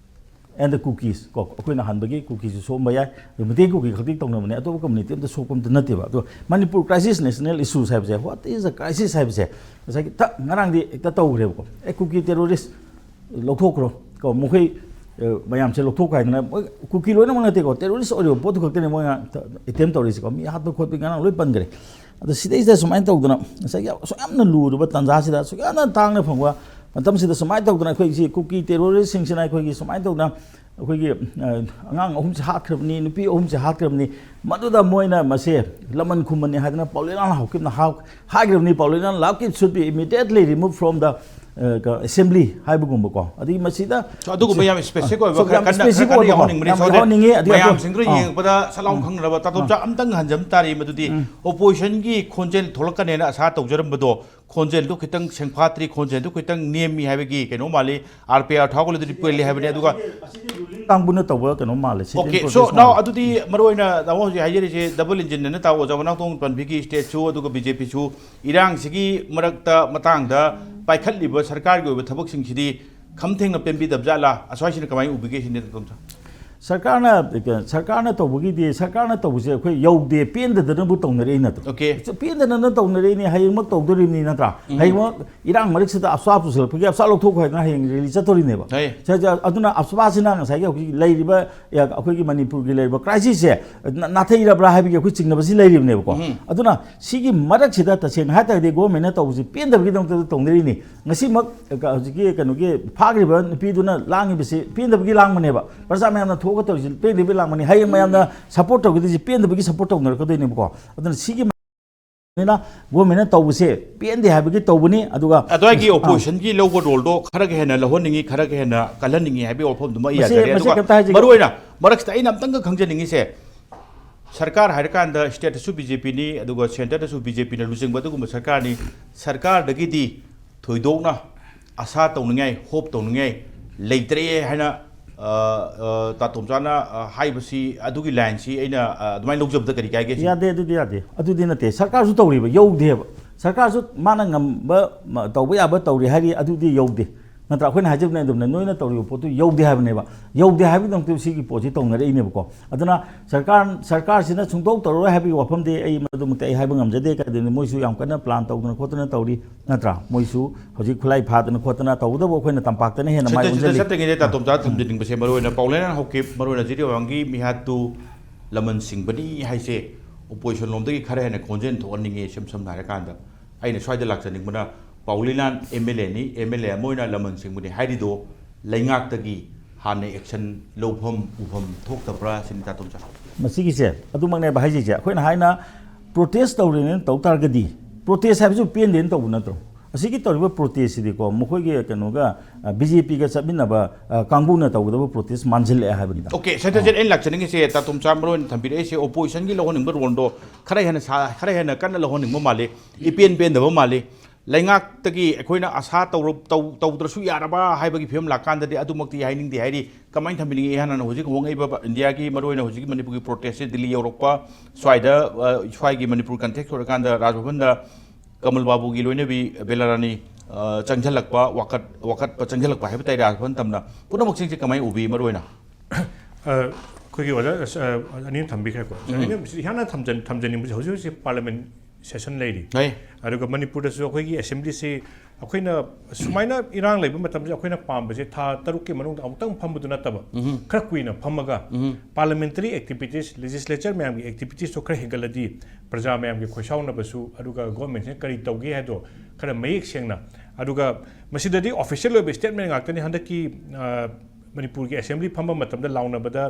and the Kukis ꯀꯣ꯫ ꯑꯩꯈꯣꯏꯅ ꯍꯥꯟꯕꯒꯤ ꯀꯨꯀꯤꯁꯨ ꯁꯣꯛꯑꯝꯕ ꯌꯥꯏ, ꯑꯗꯨ ꯃꯤꯇꯩ ꯀꯨꯀꯤ ꯈꯛꯇꯤ ꯇꯧꯅꯕꯅꯦ, ꯑꯇꯣꯞꯄ ꯀꯝꯃꯨꯅꯤꯇꯤ ꯑꯝꯇ ꯁꯣꯛꯄ ꯑꯝꯇ ꯅꯠꯇꯦꯕ꯫ ꯑꯗꯣ ꯃꯅꯤꯄꯨꯔ crisis, national issues ꯍꯥꯏꯕꯁꯦ, what is the crisis ꯍꯥꯏꯕꯁꯦ, ꯉꯁꯥꯏꯒꯤ ꯊꯛ ꯉꯔꯥꯡꯗꯤ ꯍꯦꯛꯇ ꯇꯧꯈ꯭ꯔꯦꯕꯀꯣ꯫ "ꯑꯦ, ꯀꯨꯀꯤ terrorist ꯂꯧꯊꯣꯛꯈ꯭ꯔꯣ" ꯀꯣ, ꯃꯈꯣꯏ, ꯑ, ꯃꯌꯥꯝꯁꯦ ꯂꯧꯊꯣꯛꯈ꯭ꯔꯣ ꯍꯥꯏꯗꯅ, ꯃꯣꯏ ꯀꯨꯀꯤ ꯂꯣꯏꯅꯃꯛ ꯅꯠꯇꯦꯀꯣ, terrorist ꯑꯣꯏꯔꯤꯕ ꯄꯣꯠꯇꯨ ꯈꯛꯇꯅꯦ ꯃꯣꯏꯅ attempt ꯇꯧꯔꯤꯁꯦꯀꯣ꯫ ꯃꯤ ꯍꯥꯠꯄ ꯈꯣꯠꯄ ꯉꯔꯥꯡ ꯂꯣꯏ ꯄꯟꯈ꯭ꯔꯦ꯫ ꯑꯗꯣ ꯁꯤꯗꯩꯁꯤꯗ ꯁꯨꯃꯥꯏꯅ ꯇꯧꯗꯅ ꯉꯁꯥꯏꯒꯤ ꯑꯁꯨꯛ ꯌꯥꯝꯅ ꯂꯨꯔꯕ ꯇꯥꯟꯖꯥꯁꯤꯗ, ꯑꯁꯨꯛ ꯌꯥꯝꯅ ꯇꯥꯡꯅ ꯐꯪꯕ ꯃꯇꯝꯁꯤꯗ ꯁꯨꯃꯥꯏꯅ ꯇꯧꯗꯅ ꯑꯩꯈꯣꯏꯒꯤ ꯀꯨꯀꯤ terroristꯁꯤꯡꯁꯤꯅ ꯑꯩꯈꯣꯏꯒꯤ ꯁꯨꯃꯥꯏꯅ ꯇꯧꯗꯅ ꯑꯩꯈꯣꯏꯒꯤ, ꯑ, ꯑꯉꯥꯡ ꯑꯍꯨꯝꯁꯦ ꯍꯥꯠꯈ꯭ꯔꯕꯅꯤ, ꯅꯨꯄꯤ ꯑꯍꯨꯝꯁꯦ ꯍꯥꯠꯈ꯭ꯔꯕꯅꯤ, ꯃꯗꯨꯗ ꯃꯣꯏꯅ ꯃꯁꯦ ꯂꯃꯟ ꯈꯨꯝꯕꯅꯤ ꯍꯥꯏꯗꯅ ꯄꯥꯎꯂꯦꯅꯥꯟ ꯂꯥꯎꯀꯤꯞꯅ ꯍꯥꯎ-, ꯍꯥꯏꯈ꯭ꯔꯕꯅꯤ, ꯄꯥꯎꯂꯦꯅꯥꯟ ꯂꯥꯎꯀꯤꯞ should be immediately removed from the, ꯑ, assembly ꯍꯥꯏꯕꯒꯨꯝꯕꯀꯣ꯫ ꯑꯗꯒꯤ ꯃꯁꯤꯗ So, ꯑꯗꯨꯒꯨꯝꯕ ꯌꯥꯝ specific ꯑꯣꯏꯕ so, ꯈꯔ ꯌꯥꯝ ꯀꯟꯅ, specific ꯈꯔ ꯑꯣꯏꯕꯀꯣ, ꯌꯥꯎꯍꯟꯅꯤꯡꯕꯅꯤ꯫ ꯌꯥꯝ ꯁꯣꯗꯦ, ꯌꯥꯎꯍꯟꯅꯤꯡꯉꯤ꯫ ꯑꯗꯨꯒ ꯃꯌꯥꯝꯁꯤꯡꯗꯣ ꯑꯥ, ꯌꯦꯡꯉꯛꯄꯗ ꯁꯠ ꯂꯥꯎ ꯎꯝ꯫ ꯈꯪꯅꯅꯕ ꯇꯥꯇꯣꯝꯆꯥ ꯑꯝꯇꯪ ꯍꯟꯖꯟ ꯇꯥꯔꯤ꯫ ꯃꯗꯨꯗꯤ ꯎꯝ꯫ Oppositionꯒꯤ ꯈꯣꯟꯖꯦꯜ ꯊꯣꯛꯂꯛꯀꯅꯦꯅ ꯑꯁꯥ ꯇꯧꯖꯔꯝꯕꯗꯣ, ꯈꯣꯟꯖꯦꯜꯗꯨ ꯈꯤꯇꯪ ꯁꯦꯡꯐꯥꯠꯇ꯭ꯔꯤ, ꯈꯣꯟꯖꯦꯜꯗꯨ ꯈꯤꯇꯪ ꯅꯦꯝꯃꯤ ꯍꯥꯏꯕꯒꯤ ꯀꯩꯅꯣ ꯃꯥꯜꯂꯤ꯫ RPR ꯊꯥꯎꯒꯠꯂꯗꯨꯗꯤ ꯄꯦꯜꯂꯤ ꯍꯥꯏꯕꯅꯤ꯫ ꯑꯗꯨꯒ ꯀꯥꯡꯕꯨꯅ ꯇꯧꯕ ꯀꯩꯅꯣ ꯃꯥꯜꯂꯦ, sitting OK, so protest now ꯃꯥꯜꯂꯦ꯫ ꯑꯗꯨꯗꯤ ꯃꯔꯨ ꯑꯣꯏꯅ ꯇꯥꯃꯣ ꯍꯧꯖꯤꯛ ꯍꯥꯏꯖꯔꯤꯁꯦ double engine ꯑꯅ ꯇꯥꯎ ꯑꯣꯖꯥ ꯃꯅꯥꯎꯊꯣꯡ ꯄꯟꯕꯤꯒꯤ stateꯁꯨ, ꯑꯗꯨꯒ BJPꯁꯨ ꯏꯔꯥꯡꯁꯤꯒꯤ ꯃꯔꯛꯇ, ꯃꯇꯥꯡꯗ ꯄꯥꯏꯈꯠꯂꯤꯕ ꯁꯔꯀꯥꯔꯒꯤ ꯑꯣꯏꯕ ꯊꯕꯛꯁꯤꯡꯁꯤꯗꯤ ꯈꯝ ꯊꯦꯡꯅ ꯄꯦꯟꯕꯤꯗꯕ ꯖꯥꯠꯂꯥ? ꯑꯁ꯭ꯋꯥꯏꯁꯤꯅ ꯀꯃꯥꯏꯅ ꯎꯕꯤꯒꯦ ꯁꯤꯅꯤ, ꯇꯥꯇꯣꯝꯆꯥ? ꯁꯔꯀꯥꯔꯅ ꯁꯔꯀꯥꯔꯅ ꯇꯧꯕꯒꯤꯗꯤ, ꯁꯔꯀꯥꯔꯅ ꯇꯧꯕꯁꯦ ꯑꯩꯈꯣꯏ ꯌꯧꯗꯦ, ꯄꯦꯟꯗꯗꯅꯕꯨ ꯇꯧꯅꯔꯛꯏ ꯅꯠꯇ꯭ꯔꯣ? Okay. ꯄꯦꯟꯗꯅ ꯇꯧꯅꯔꯛꯏꯅꯤ, ꯍꯌꯦꯡꯃꯛ ꯇꯧꯗꯣꯔꯤꯕꯅꯤ ꯅꯠꯇ꯭ꯔꯥ? ꯍꯌꯦꯡꯃꯛ ꯏꯔꯥꯡ ꯃꯔꯛꯁꯤꯗ ꯑꯞꯁꯥ ꯄꯨꯁꯜꯂꯛꯄꯒꯤ ꯑꯞꯁꯥ ꯂꯧꯊꯣꯛꯈꯣ ꯍꯥꯏꯗꯅ ꯍꯌꯦꯡ ꯔꯦꯂꯤ ꯆꯠꯇꯣꯔꯤꯅꯦꯕ꯫ ꯍꯣꯏ. ꯁꯦ- ꯁꯦ- ꯑꯗꯨꯅ ꯑꯞꯁꯥꯁꯤꯅ ꯉꯁꯥꯏꯒꯤ ꯍꯧꯖꯤꯛ ꯂꯩꯔꯤꯕ, ꯑꯦ, ꯑꯩꯈꯣꯏꯒꯤ ꯃꯅꯤꯄꯨꯔꯒꯤ ꯂꯩꯔꯤꯕ ꯀ꯭ꯔꯥꯏꯁꯤꯁꯁꯦ ꯅ- ꯅꯥꯊꯩꯔꯕ꯭ꯔꯥ ꯍꯥꯏꯕꯒꯤ ꯑꯩꯈꯣꯏ ꯆꯤꯡꯅꯕꯁꯤ ꯂꯩꯔꯤꯕꯅꯦꯕꯀꯣ꯫ ꯎꯝ. ꯑꯗꯨꯅ ꯁꯤꯒꯤ ꯃꯔꯛꯁꯤꯗ ꯇꯁꯦꯡꯅ ꯍꯥꯏ ꯇꯥꯔꯒꯗꯤ ꯒꯣꯔꯃꯦꯟꯅ ꯇꯧꯕꯁꯤ ꯄꯦꯟꯗꯕꯒꯤꯗꯃꯛꯇ ꯇꯧꯅꯔꯤꯅꯤ꯫ ꯉꯁꯤꯃꯛ ꯍꯧꯖꯤꯛꯀꯤ ꯀꯩꯅꯣꯒꯤ ꯐꯥꯈ꯭ꯔꯤꯕ ꯅꯨꯄꯤꯗꯨꯅ ꯂꯥꯡꯉꯤꯕꯁꯤ ꯄꯦꯟꯗꯕꯒꯤ ꯂꯥꯡꯕꯅꯦꯕ, ꯄ꯭ꯔꯖꯥ ꯃꯌꯥꯝꯅ ꯊꯣꯛꯑꯒ ꯇꯧꯔꯤꯁꯤ ꯄꯦꯟꯗꯕꯒꯤ ꯂꯥꯡꯕꯅꯤ꯫ ꯍꯌꯦꯡ ꯃꯌꯥꯝꯅ ꯁꯞꯄꯣꯔꯠ ꯇꯧꯒꯗꯣꯏꯁꯤ ꯄꯦꯟꯗꯕꯒꯤ ꯁꯞꯄꯣꯔꯠ ꯇꯧꯅꯔꯛꯀꯗꯣꯏꯅꯦꯕꯀꯣ꯫ ꯑꯗꯨꯅ ꯁꯤꯒꯤ ꯅꯤꯅ ꯒꯣꯔꯃꯦꯟꯅ ꯇꯧꯕꯁꯦ ꯄꯦꯟꯗꯦ ꯍꯥꯏꯕꯒꯤ ꯇꯧꯕꯅꯤ꯫ ꯑꯗꯨꯒ ꯑꯗꯨꯋꯥꯏꯒꯤ ꯑꯥ, ꯑꯣꯄꯣꯖꯤꯁꯟꯒꯤ ꯂꯧꯕ ꯔꯣꯜꯗꯣ ꯈꯔꯒ ꯍꯦꯟꯅ ꯂꯧꯍꯟꯅꯤꯡꯉꯤ, ꯈꯔꯒ ꯍꯦꯟꯅ ꯀꯜꯍꯟꯅꯤꯡꯉꯤ ꯍꯥꯏꯕꯒꯤ ꯋꯥꯐꯝꯗꯨꯃ ꯑꯩ ꯃꯁꯤ- ꯌꯥꯖꯔꯦ꯫ ꯃꯁꯤ ꯑꯗꯨꯒ ꯀꯩꯝꯇ ꯍꯥꯏꯖꯒꯦ꯫ ꯃꯔꯨꯑꯣꯏꯅ ꯃꯔꯛꯁꯤꯗ ꯑꯩꯅ ꯑꯝꯇꯪꯒ ꯈꯪꯖꯅꯤꯡꯉꯤꯁꯦ, ꯁꯔꯀꯥꯔ ꯍꯥꯏꯔꯀꯥꯟꯗ ꯁ꯭ꯇꯦꯠꯇꯁꯨ ꯕꯤ ꯖꯦ ꯄꯤꯅꯤ, ꯑꯗꯨꯒ ꯁꯦꯟꯇꯔꯗꯁꯨ ꯕꯤ ꯖꯦ ꯄꯤꯅ ꯂꯨꯆꯤꯡꯕ ꯑꯗꯨꯒꯨꯝꯕ ꯁꯔꯀꯥꯔꯅꯤ꯫ ꯁꯔꯀꯥꯔꯗꯒꯤꯗꯤ ꯊꯣꯏꯗꯣꯛꯅ ꯑꯁꯥ ꯇꯧꯅꯤꯡꯉꯥꯏ, ꯍꯣꯞ ꯇꯧꯅꯤꯡꯉꯥꯏ ꯂꯩꯇ꯭ꯔꯦ ꯍꯥꯏꯅ, ꯑ, ꯑ, ꯇꯥꯇꯣꯝꯆꯥꯅ, ꯑ, ꯍꯥꯏꯕꯁꯤ, ꯑꯗꯨꯒꯤ ꯂꯥꯏꯟꯁꯤ ꯑꯩꯅ, ꯑ, ꯑꯗꯨꯃꯥꯏꯅ ꯂꯧꯖꯕꯗ ꯀꯔꯤ ꯀꯥꯏꯒꯦ ꯁꯤꯅꯤ? ꯌꯥꯗꯦ, ꯑꯗꯨꯗꯤ ꯌꯥꯗꯦ꯫ ꯑꯗꯨꯗꯤ ꯅꯠꯇꯦ, ꯁꯔꯀꯥꯔꯁꯨ ꯇꯧꯔꯤꯕ ꯌꯧꯗꯦꯕ꯫ ꯁꯔꯀꯥꯔꯁꯨ ꯃꯥꯅ ꯉꯝꯕ, ꯃ- ꯇꯧꯕ ꯌꯥꯕ ꯇꯧꯔꯤ ꯍꯥꯏꯔꯤ, ꯑꯗꯨꯗꯤ ꯌꯧꯗꯦ꯫ ꯅꯠꯇ꯭ꯔꯥ? ꯑꯩꯈꯣꯏꯅ ꯍꯥꯏꯖꯕꯅꯦ ꯑꯗꯨꯝꯅ, ꯅꯣꯏꯅ ꯇꯧꯔꯤꯕ ꯄꯣꯠꯇꯨ ꯌꯧꯗꯦ ꯍꯥꯏꯕꯅꯦꯕ꯫ ꯌꯧꯗꯦ ꯍꯥꯏꯕꯒꯤꯗꯃꯛꯇ ꯁꯤꯒꯤ ꯄꯣꯠꯁꯤ ꯇꯧꯅꯔꯛꯏꯅꯦꯕꯀꯣ꯫ ꯑꯗꯨꯅ ꯁꯔꯀꯥꯔ, ꯁꯔꯀꯥꯔꯁꯤꯅ ꯁꯨꯡꯇꯧ ꯇꯧꯔꯔꯣꯏ ꯍꯥꯏꯕꯒꯤ ꯋꯥꯐꯝꯗꯤ ꯑꯩ ꯃꯗꯨꯃꯛꯇꯤ ꯑꯩ ꯍꯥꯏꯕ ꯉꯝꯖꯗꯦ꯫ ꯀꯩꯗꯧꯅꯤ, ꯃꯣꯏꯁꯨ ꯌꯥꯝ ꯀꯟꯅ ꯄ꯭ꯂꯥꯟ ꯇꯧꯗꯅ ꯈꯣꯠꯇꯅ ꯇꯧꯔꯤ, ꯅꯠꯇ꯭ꯔꯥ? ꯃꯣꯏꯁꯨ ꯍꯧꯖꯤꯛ ꯈꯨꯠꯂꯥꯏ ꯐꯥꯗꯅ ꯈꯣꯠꯇꯅ ꯇꯧꯒꯗꯕ ꯑꯩꯈꯣꯏꯅ ꯇꯝꯄꯥꯛꯇꯅ ꯍꯦꯟꯅ ꯃꯥꯏ ꯁꯦꯟꯇꯔꯁꯤꯗ ꯑꯣꯟꯁꯤꯜꯂꯤ꯫ ꯆꯠꯇ꯭ꯔꯤꯉꯩꯗ ꯇꯥꯇꯣꯝꯆꯥ ꯊꯝꯖꯅꯤꯡꯕꯁꯦ, ꯃꯔꯨꯑꯣꯏꯅ ꯄꯥꯎꯂꯦꯅꯥꯟ ꯍꯥꯎꯀꯤꯞ, ꯃꯔꯨꯑꯣꯏꯅ ꯖꯤꯔꯤꯕꯥꯝꯒꯤ ꯃꯤꯍꯥꯠꯇꯨ ꯂꯃꯟ ꯁꯤꯡꯕꯅꯤ ꯍꯥꯏꯁꯦ ꯑꯣꯄꯣꯖꯤꯁꯟ ꯂꯣꯝꯗꯒꯤ ꯈꯔ ꯍꯦꯟꯅ ꯈꯣꯟꯖꯦꯜ ꯊꯣꯛꯍꯟꯅꯤꯡꯉꯤ꯫ ꯏꯁꯝ ꯁꯝꯅ ꯍꯥꯏꯔꯀꯥꯟꯗ ꯑꯩꯅ ꯁ꯭ꯋꯥꯏꯗ ꯂꯥꯛꯆꯅꯤꯡꯕꯅ ꯄꯥꯎꯂꯦꯅꯥꯟ ꯑꯦꯝ ꯑꯦꯜ ꯑꯦꯅꯤ, ꯑꯦꯝ ꯑꯦꯜ ꯑꯦ ꯑꯃ ꯑꯣꯏꯅ ꯂꯃꯟ ꯁꯤꯡꯕꯅꯤ ꯍꯥꯏꯔꯤꯗꯣ ꯂꯩꯉꯥꯛꯇꯒꯤ ꯍꯥꯟꯅ ꯑꯦꯛꯁꯟ ꯂꯧꯐꯝ ꯎꯐꯝ ꯊꯣꯛꯇꯕ꯭ꯔꯥ ꯁꯤꯅꯤ, ꯇꯥꯇꯣꯝꯆꯥ꯫ ꯃꯁꯤꯒꯤꯁꯦ ꯑꯗꯨꯃꯛꯅꯦꯕ ꯍꯥꯏꯖꯩꯁꯦ꯫ ꯑꯩꯈꯣꯏꯅ ꯍꯥꯏꯅ ꯄ꯭ꯔꯣꯇꯦꯁ ꯇꯧꯔꯦꯅ ꯇꯧ ꯇꯥꯔꯒꯗꯤ, ꯄ꯭ꯔꯣꯇꯦꯁ ꯍꯥꯏꯕꯁꯤꯕꯨ ꯄꯦꯟꯗꯦꯅ ꯇꯧꯕ ꯅꯠꯇ꯭ꯔꯣ? ꯑꯁꯤꯒꯤ ꯇꯧꯔꯤꯕ ꯄ꯭ꯔꯣꯇꯦꯁꯁꯤꯗꯤꯀꯣ, ꯃꯈꯣꯏꯒꯤ ꯀꯩꯅꯣꯒ, ꯕꯤ ꯖꯦ ꯄꯤꯒ ꯆꯠꯃꯤꯟꯅꯕ, ꯑ, ꯀꯥꯡꯕꯨꯅ ꯇꯧꯒꯗꯕ ꯄ꯭ꯔꯣꯇꯦꯁ ꯃꯥꯟꯁꯤꯜꯂꯛꯑꯦ ꯍꯥꯏꯕꯅꯤꯗ꯫ Okay, ꯁꯦꯟꯇꯔꯁꯦ ꯑꯩꯅ ꯂꯥꯛꯆꯅꯤꯡꯉꯤꯁꯦ, ꯇꯥꯇꯣꯝꯆꯥ ꯃꯔꯨꯑꯣꯏꯅ ꯊꯝꯕꯤꯔꯛꯏꯁꯦ, ꯑꯣꯄꯣꯖꯤꯁꯟꯒꯤ ꯂꯧꯍꯟꯅꯤꯡꯕ ꯔꯣꯜꯗꯣ ꯈꯔ ꯍꯦꯟꯅ ꯁꯥ-, ꯈꯔ ꯍꯦꯟꯅ ꯀꯟꯅ ꯂꯧꯍꯟꯅꯤꯡꯕ ꯃꯥꯜꯂꯤ, ꯏꯄꯦꯟ ꯄꯦꯟꯗꯕ ꯃꯥꯜꯂꯤ꯫ ꯂꯩꯉꯥꯛꯇꯒꯤ ꯑꯩꯈꯣꯏꯅ ꯑꯁꯥ ꯇꯧꯔ-, ꯇꯧ-, ꯇꯧꯗ꯭ꯔꯁꯨ ꯌꯥꯔꯕ ꯍꯥꯏꯕꯒꯤ ꯐꯤꯕꯝ ꯂꯥꯛꯀꯥꯟꯗꯗꯤ ꯑꯗꯨꯃꯛꯇꯤ ꯍꯥꯏꯅꯤꯡꯗꯦ ꯍꯥꯏꯔꯤ꯫ ꯀꯃꯥꯏꯅ ꯊꯝꯕꯤꯅꯤꯡꯉꯤ? ꯏꯍꯥꯟ ꯍꯥꯟꯅ ꯍꯧꯖꯤꯛ ꯍꯣꯡꯉꯛꯏꯕ ꯏꯟꯗꯤꯌꯥꯒꯤ, ꯃꯔꯨꯑꯣꯏꯅ ꯍꯧꯖꯤꯛꯀꯤ ꯃꯅꯤꯄꯨꯔꯒꯤ ꯄ꯭ꯔꯣꯇꯦꯁꯁꯦ ꯗꯤꯜꯂꯤ ꯌꯧꯔꯛꯄ, ꯁ꯭ꯋꯥꯏꯗ, ꯑ, ꯁ꯭ꯋꯥꯏꯒꯤ ꯃꯅꯤꯄꯨꯔ ꯀꯟꯇꯦꯛꯁ ꯑꯣꯏꯔꯀꯥꯟꯗ ꯔꯥꯖ ꯚꯕꯟꯗ ꯀꯃꯜ ꯕꯥꯕꯨꯒꯤ ꯂꯣꯏꯅꯕꯤ ꯕꯦꯂꯥꯔꯥꯅꯤ, ꯑ, ꯆꯪꯁꯤꯜꯂꯛꯄ, ꯋꯥꯀꯠ-, ꯋꯥꯀꯠꯄ ꯆꯪꯁꯤꯜꯂꯛꯄ ꯍꯥꯏꯕ ꯇꯥꯏ, ꯔꯥꯖ ꯚꯕꯟ ꯇꯝꯅ꯫ ꯄꯨꯝꯅꯃꯛꯁꯤꯡꯁꯦ ꯀꯃꯥꯏꯅ ꯎꯕꯤ ꯃꯔꯨꯑꯣꯏꯅ? ꯑꯩꯈꯣꯏꯒꯤ ꯑꯣꯖꯥ ꯑꯅꯤꯅ ꯊꯝꯕꯤꯈ꯭ꯔꯦꯀꯣ꯫ ꯑꯩꯅ ꯏꯍꯥꯟ ꯍꯥꯟꯅ ꯊꯝꯖꯟ- ꯊꯝꯖꯅꯤꯡꯕꯁꯦ, ꯍꯧꯖꯤꯛ ꯍꯧꯖꯤꯛ ꯄꯥꯔꯂꯤꯌꯥꯃꯦꯟ ꯁꯦꯁꯟ ꯂꯩꯔꯤ꯫ ꯂꯩ꯫ ꯑꯗꯨꯒ ꯃꯅꯤꯄꯨꯔꯗꯁꯨ ꯑꯩꯈꯣꯏꯒꯤ ꯑꯦꯁꯦꯝꯕ꯭ꯂꯤꯁꯤ ꯑꯩꯈꯣꯏꯅ ꯁꯨꯃꯥꯏꯅ ꯏꯔꯥꯡ ꯂꯩꯕ ꯃꯇꯝꯁꯤꯗ ꯑꯩꯈꯣꯏꯅ ꯄꯥꯝꯕꯁꯦ ꯊꯥ ꯇꯔꯨꯛꯀꯤ ꯃꯅꯨꯡꯗ ꯑꯃꯨꯛꯇꯪ ꯐꯝꯕꯗꯨ ꯅꯠꯇꯕ, ꯈꯔ ꯀꯨꯏꯅ ꯐꯝꯃꯒ parliamentary activities, legislature ꯃꯌꯥꯝꯒꯤ activitiesꯇꯣ ꯈꯔ ꯍꯦꯟꯒꯠꯂꯗꯤ, ꯄ꯭ꯔꯖꯥ ꯃꯌꯥꯝꯒꯤ ꯈꯣꯏꯁꯥꯎꯅꯕꯁꯨ, ꯑꯗꯨꯒ ꯒꯣꯔꯃꯦꯟꯁꯤꯅ ꯀꯔꯤ ꯇꯧꯒꯦ ꯍꯥꯏꯗꯣ ꯈꯔ ꯃꯌꯦꯛ ꯁꯦꯡꯅ, ꯑꯗꯨꯒ ꯃꯁꯤꯗꯗꯤ official ꯑꯣꯏꯕ statement ꯉꯥꯛꯇꯅꯤ꯫ ꯍꯟꯗꯛꯀꯤ ꯃꯅꯤꯄꯨꯔꯒꯤ ꯑꯦꯁꯦꯝꯕ꯭ꯂꯤ ꯐꯝꯕ ꯃꯇꯝꯗ ꯂꯥꯎꯅꯕꯗ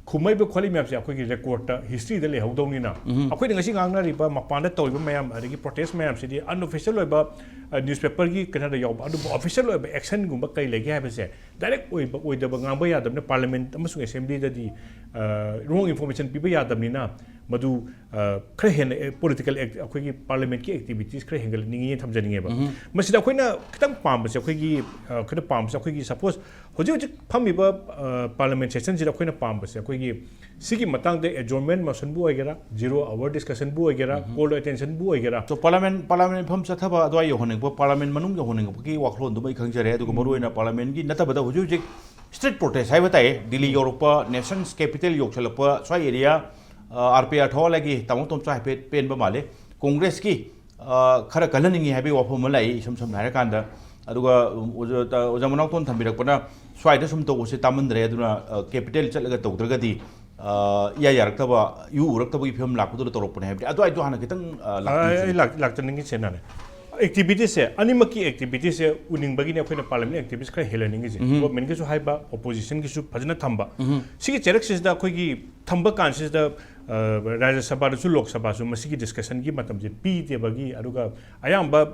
ꯈꯨꯝꯃꯛꯏꯕ ꯈꯣꯠꯂꯤ ꯃꯌꯥꯝꯁꯦ ꯑꯩꯈꯣꯏꯒꯤ ꯔꯦꯀꯣꯔꯗꯇ, ꯍꯤꯁꯇ꯭ꯔꯤꯗ ꯂꯩꯍꯧꯗꯧꯅꯤꯅ, ꯑꯩꯈꯣꯏꯅ ꯉꯁꯤ ꯉꯥꯡꯅꯔꯤꯕ ꯃꯄꯥꯟꯗ ꯇꯧꯔꯤꯕ ꯃꯌꯥꯝ, ꯑꯗꯒꯤ ꯄ꯭ꯔꯣꯇꯦꯁ ꯃꯌꯥꯝꯁꯤꯗꯤ unofficial ꯑꯣꯏꯕ, ꯅ꯭ꯌꯨꯁꯄꯦꯄꯔꯒꯤ ꯀꯩꯅꯣꯗ ꯌꯥꯎꯕ, ꯑꯗꯨꯕꯨ official ꯑꯣꯏꯕ actionꯒꯨꯝꯕ ꯀꯔꯤ ꯂꯩꯒꯦ ꯍꯥꯏꯕꯁꯦ direct ꯑꯣꯏꯕ ꯑꯣꯏꯗꯕ ꯉꯥꯡꯕ ꯌꯥꯗꯕꯅꯤꯅ, ꯄꯥꯔꯂꯤꯌꯥꯃꯦꯟ ꯑꯃꯁꯨꯡ ꯑꯦꯁꯦꯝꯕ꯭ꯂꯤꯗꯗꯤ wrong information ꯄꯤꯕ ꯌꯥꯗꯕꯅꯤꯅ, ꯃꯗꯨ ꯈꯔ ꯍꯦꯟꯅ ꯄꯣꯂꯤꯇꯤꯀꯦꯜ ꯑꯩꯈꯣꯏꯒꯤ ꯄꯥꯔꯂꯤꯌꯥꯃꯦꯟꯀꯤ activities ꯈꯔ ꯍꯦꯟꯒꯠꯍꯟꯅꯤꯡꯉꯤ ꯊꯝꯖꯅꯤꯡꯉꯦꯕ꯫ ꯃꯁꯤꯗ ꯑꯩꯈꯣꯏꯅ ꯈꯤꯇꯪ ꯄꯥꯝꯕꯁꯦ, ꯑꯩꯈꯣꯏꯒꯤ ꯑꯩꯈꯣꯏꯅ ꯄꯥꯝꯕꯁꯦ, ꯑꯩꯈꯣꯏꯒꯤ suppose ꯍꯧꯖꯤꯛ ꯍꯧꯖꯤꯛ ꯐꯝꯃꯤꯕ parliament sessionꯁꯤꯗ ꯑꯩꯈꯣꯏꯅ ꯄꯥꯝꯕꯁꯦ, ꯑꯩꯈꯣꯏꯒꯤ ꯁꯤꯒꯤ ꯃꯇꯥꯡꯗ adjournment motionꯕꯨ ꯑꯣꯏꯒꯦꯔꯥ, zero hour discussionꯕꯨ ꯑꯣꯏꯒꯦꯔꯥ, call attentionꯕꯨ ꯑꯣꯏꯒꯦꯔꯥ, So parliament parliament ꯃꯐꯝ ꯆꯠꯊꯕ ꯑꯗꯨꯋꯥꯏ ꯌꯧꯍꯟꯅꯤꯡꯕ, parliament ꯃꯅꯨꯡ ꯌꯧꯍꯟꯅꯤꯡꯕꯒꯤ ꯋꯥꯈꯜꯂꯣꯟꯗꯨꯃ ꯑꯩ ꯈꯪꯖꯔꯦ꯫ ꯑꯗꯨꯒ ꯃꯔꯨꯑꯣꯏꯅ parliamentꯀꯤ ꯅꯠꯇꯕꯗ ꯍꯧꯖꯤꯛ ꯍꯧꯖꯤꯛ street protest ꯍꯥꯏꯕ ꯇꯥꯏꯌꯦ, ꯗꯤꯜꯂꯤ ꯌꯧꯔꯛꯄ, nation's capital ꯌꯧꯁꯜꯂꯛꯄ ꯁ꯭ꯋꯥꯏ area, RPI ꯊꯧꯍꯜꯂꯒꯤ ꯇꯥꯃꯣ ꯇꯣꯝꯆꯥ ꯍꯥꯏꯐꯦꯠ ꯄꯦꯟꯕ ꯃꯥꯜꯂꯦ꯫ ꯀꯣꯡꯒ꯭ꯔꯦꯁꯀꯤ ꯈꯔ ꯀꯜꯍꯟꯅꯤꯡꯉꯤ ꯍꯥꯏꯕꯒꯤ ꯋꯥꯐꯝ ꯑꯃ ꯂꯥꯛꯏ, ꯏꯁꯝ ꯁꯝꯅ ꯍꯥꯏꯔꯀꯥꯟꯗ꯫ ꯑꯗꯨꯒ ꯑꯣꯖꯥ ꯃꯅꯥꯎꯇꯣꯟ ꯊꯝꯕꯤꯔꯛꯄꯅ ꯁ꯭ꯋꯥꯏꯗ ꯁꯨꯝ ꯇꯧꯕꯁꯦ ꯇꯥꯃꯟꯗ꯭ꯔꯦ, ꯑꯗꯨꯅ capital ꯆꯠꯂꯒ ꯇꯧꯗ꯭ꯔꯒꯗꯤ ꯏꯌꯥ ꯌꯥꯔꯛꯇꯕ, ꯏꯎ ꯎꯔꯛꯇꯕꯒꯤ ꯐꯤꯕꯝ ꯂꯥꯛꯄꯗꯨꯗ ꯇꯧꯔꯛꯄꯅꯦ ꯍꯥꯏꯕꯗꯤ ꯑꯗꯨꯋꯥꯏꯗꯣ ꯍꯥꯟꯅ ꯈꯤꯇꯪ ꯑꯩ ꯂꯥꯛ- ꯂꯥꯛꯆꯅꯤꯡꯉꯤꯁꯦ ꯅꯅꯦ, activitiesꯁꯦ, ꯑꯅꯤꯃꯛꯀꯤ activitiesꯁꯦ ꯎꯅꯤꯡꯕꯒꯤꯅꯤ ꯑꯩꯈꯣꯏꯅ parliament activities ꯈꯔ ꯍꯦꯜꯍꯟꯅꯤꯡꯉꯤꯁꯦ꯫ Governmentꯀꯤꯁꯨ ꯍꯥꯏꯕ, oppositionꯒꯤꯁꯨ ꯐꯖꯅ ꯊꯝꯕ꯫ ꯁꯤꯒꯤ ꯆꯩꯔꯛꯁꯤꯗ ꯑꯩꯈꯣꯏꯒꯤ ꯊꯝꯕ ꯀꯥꯟꯁꯤꯗ ꯔꯥꯖ꯭ꯌ ꯁꯚꯥꯗꯁꯨ ꯂꯣꯛ ꯁꯚꯥꯁꯨ ꯃꯁꯤꯒꯤ discussionꯒꯤ ꯃꯇꯝꯁꯦ ꯄꯤꯗꯦꯕꯒꯤ, ꯑꯗꯨꯒ ꯑꯌꯥꯝꯕ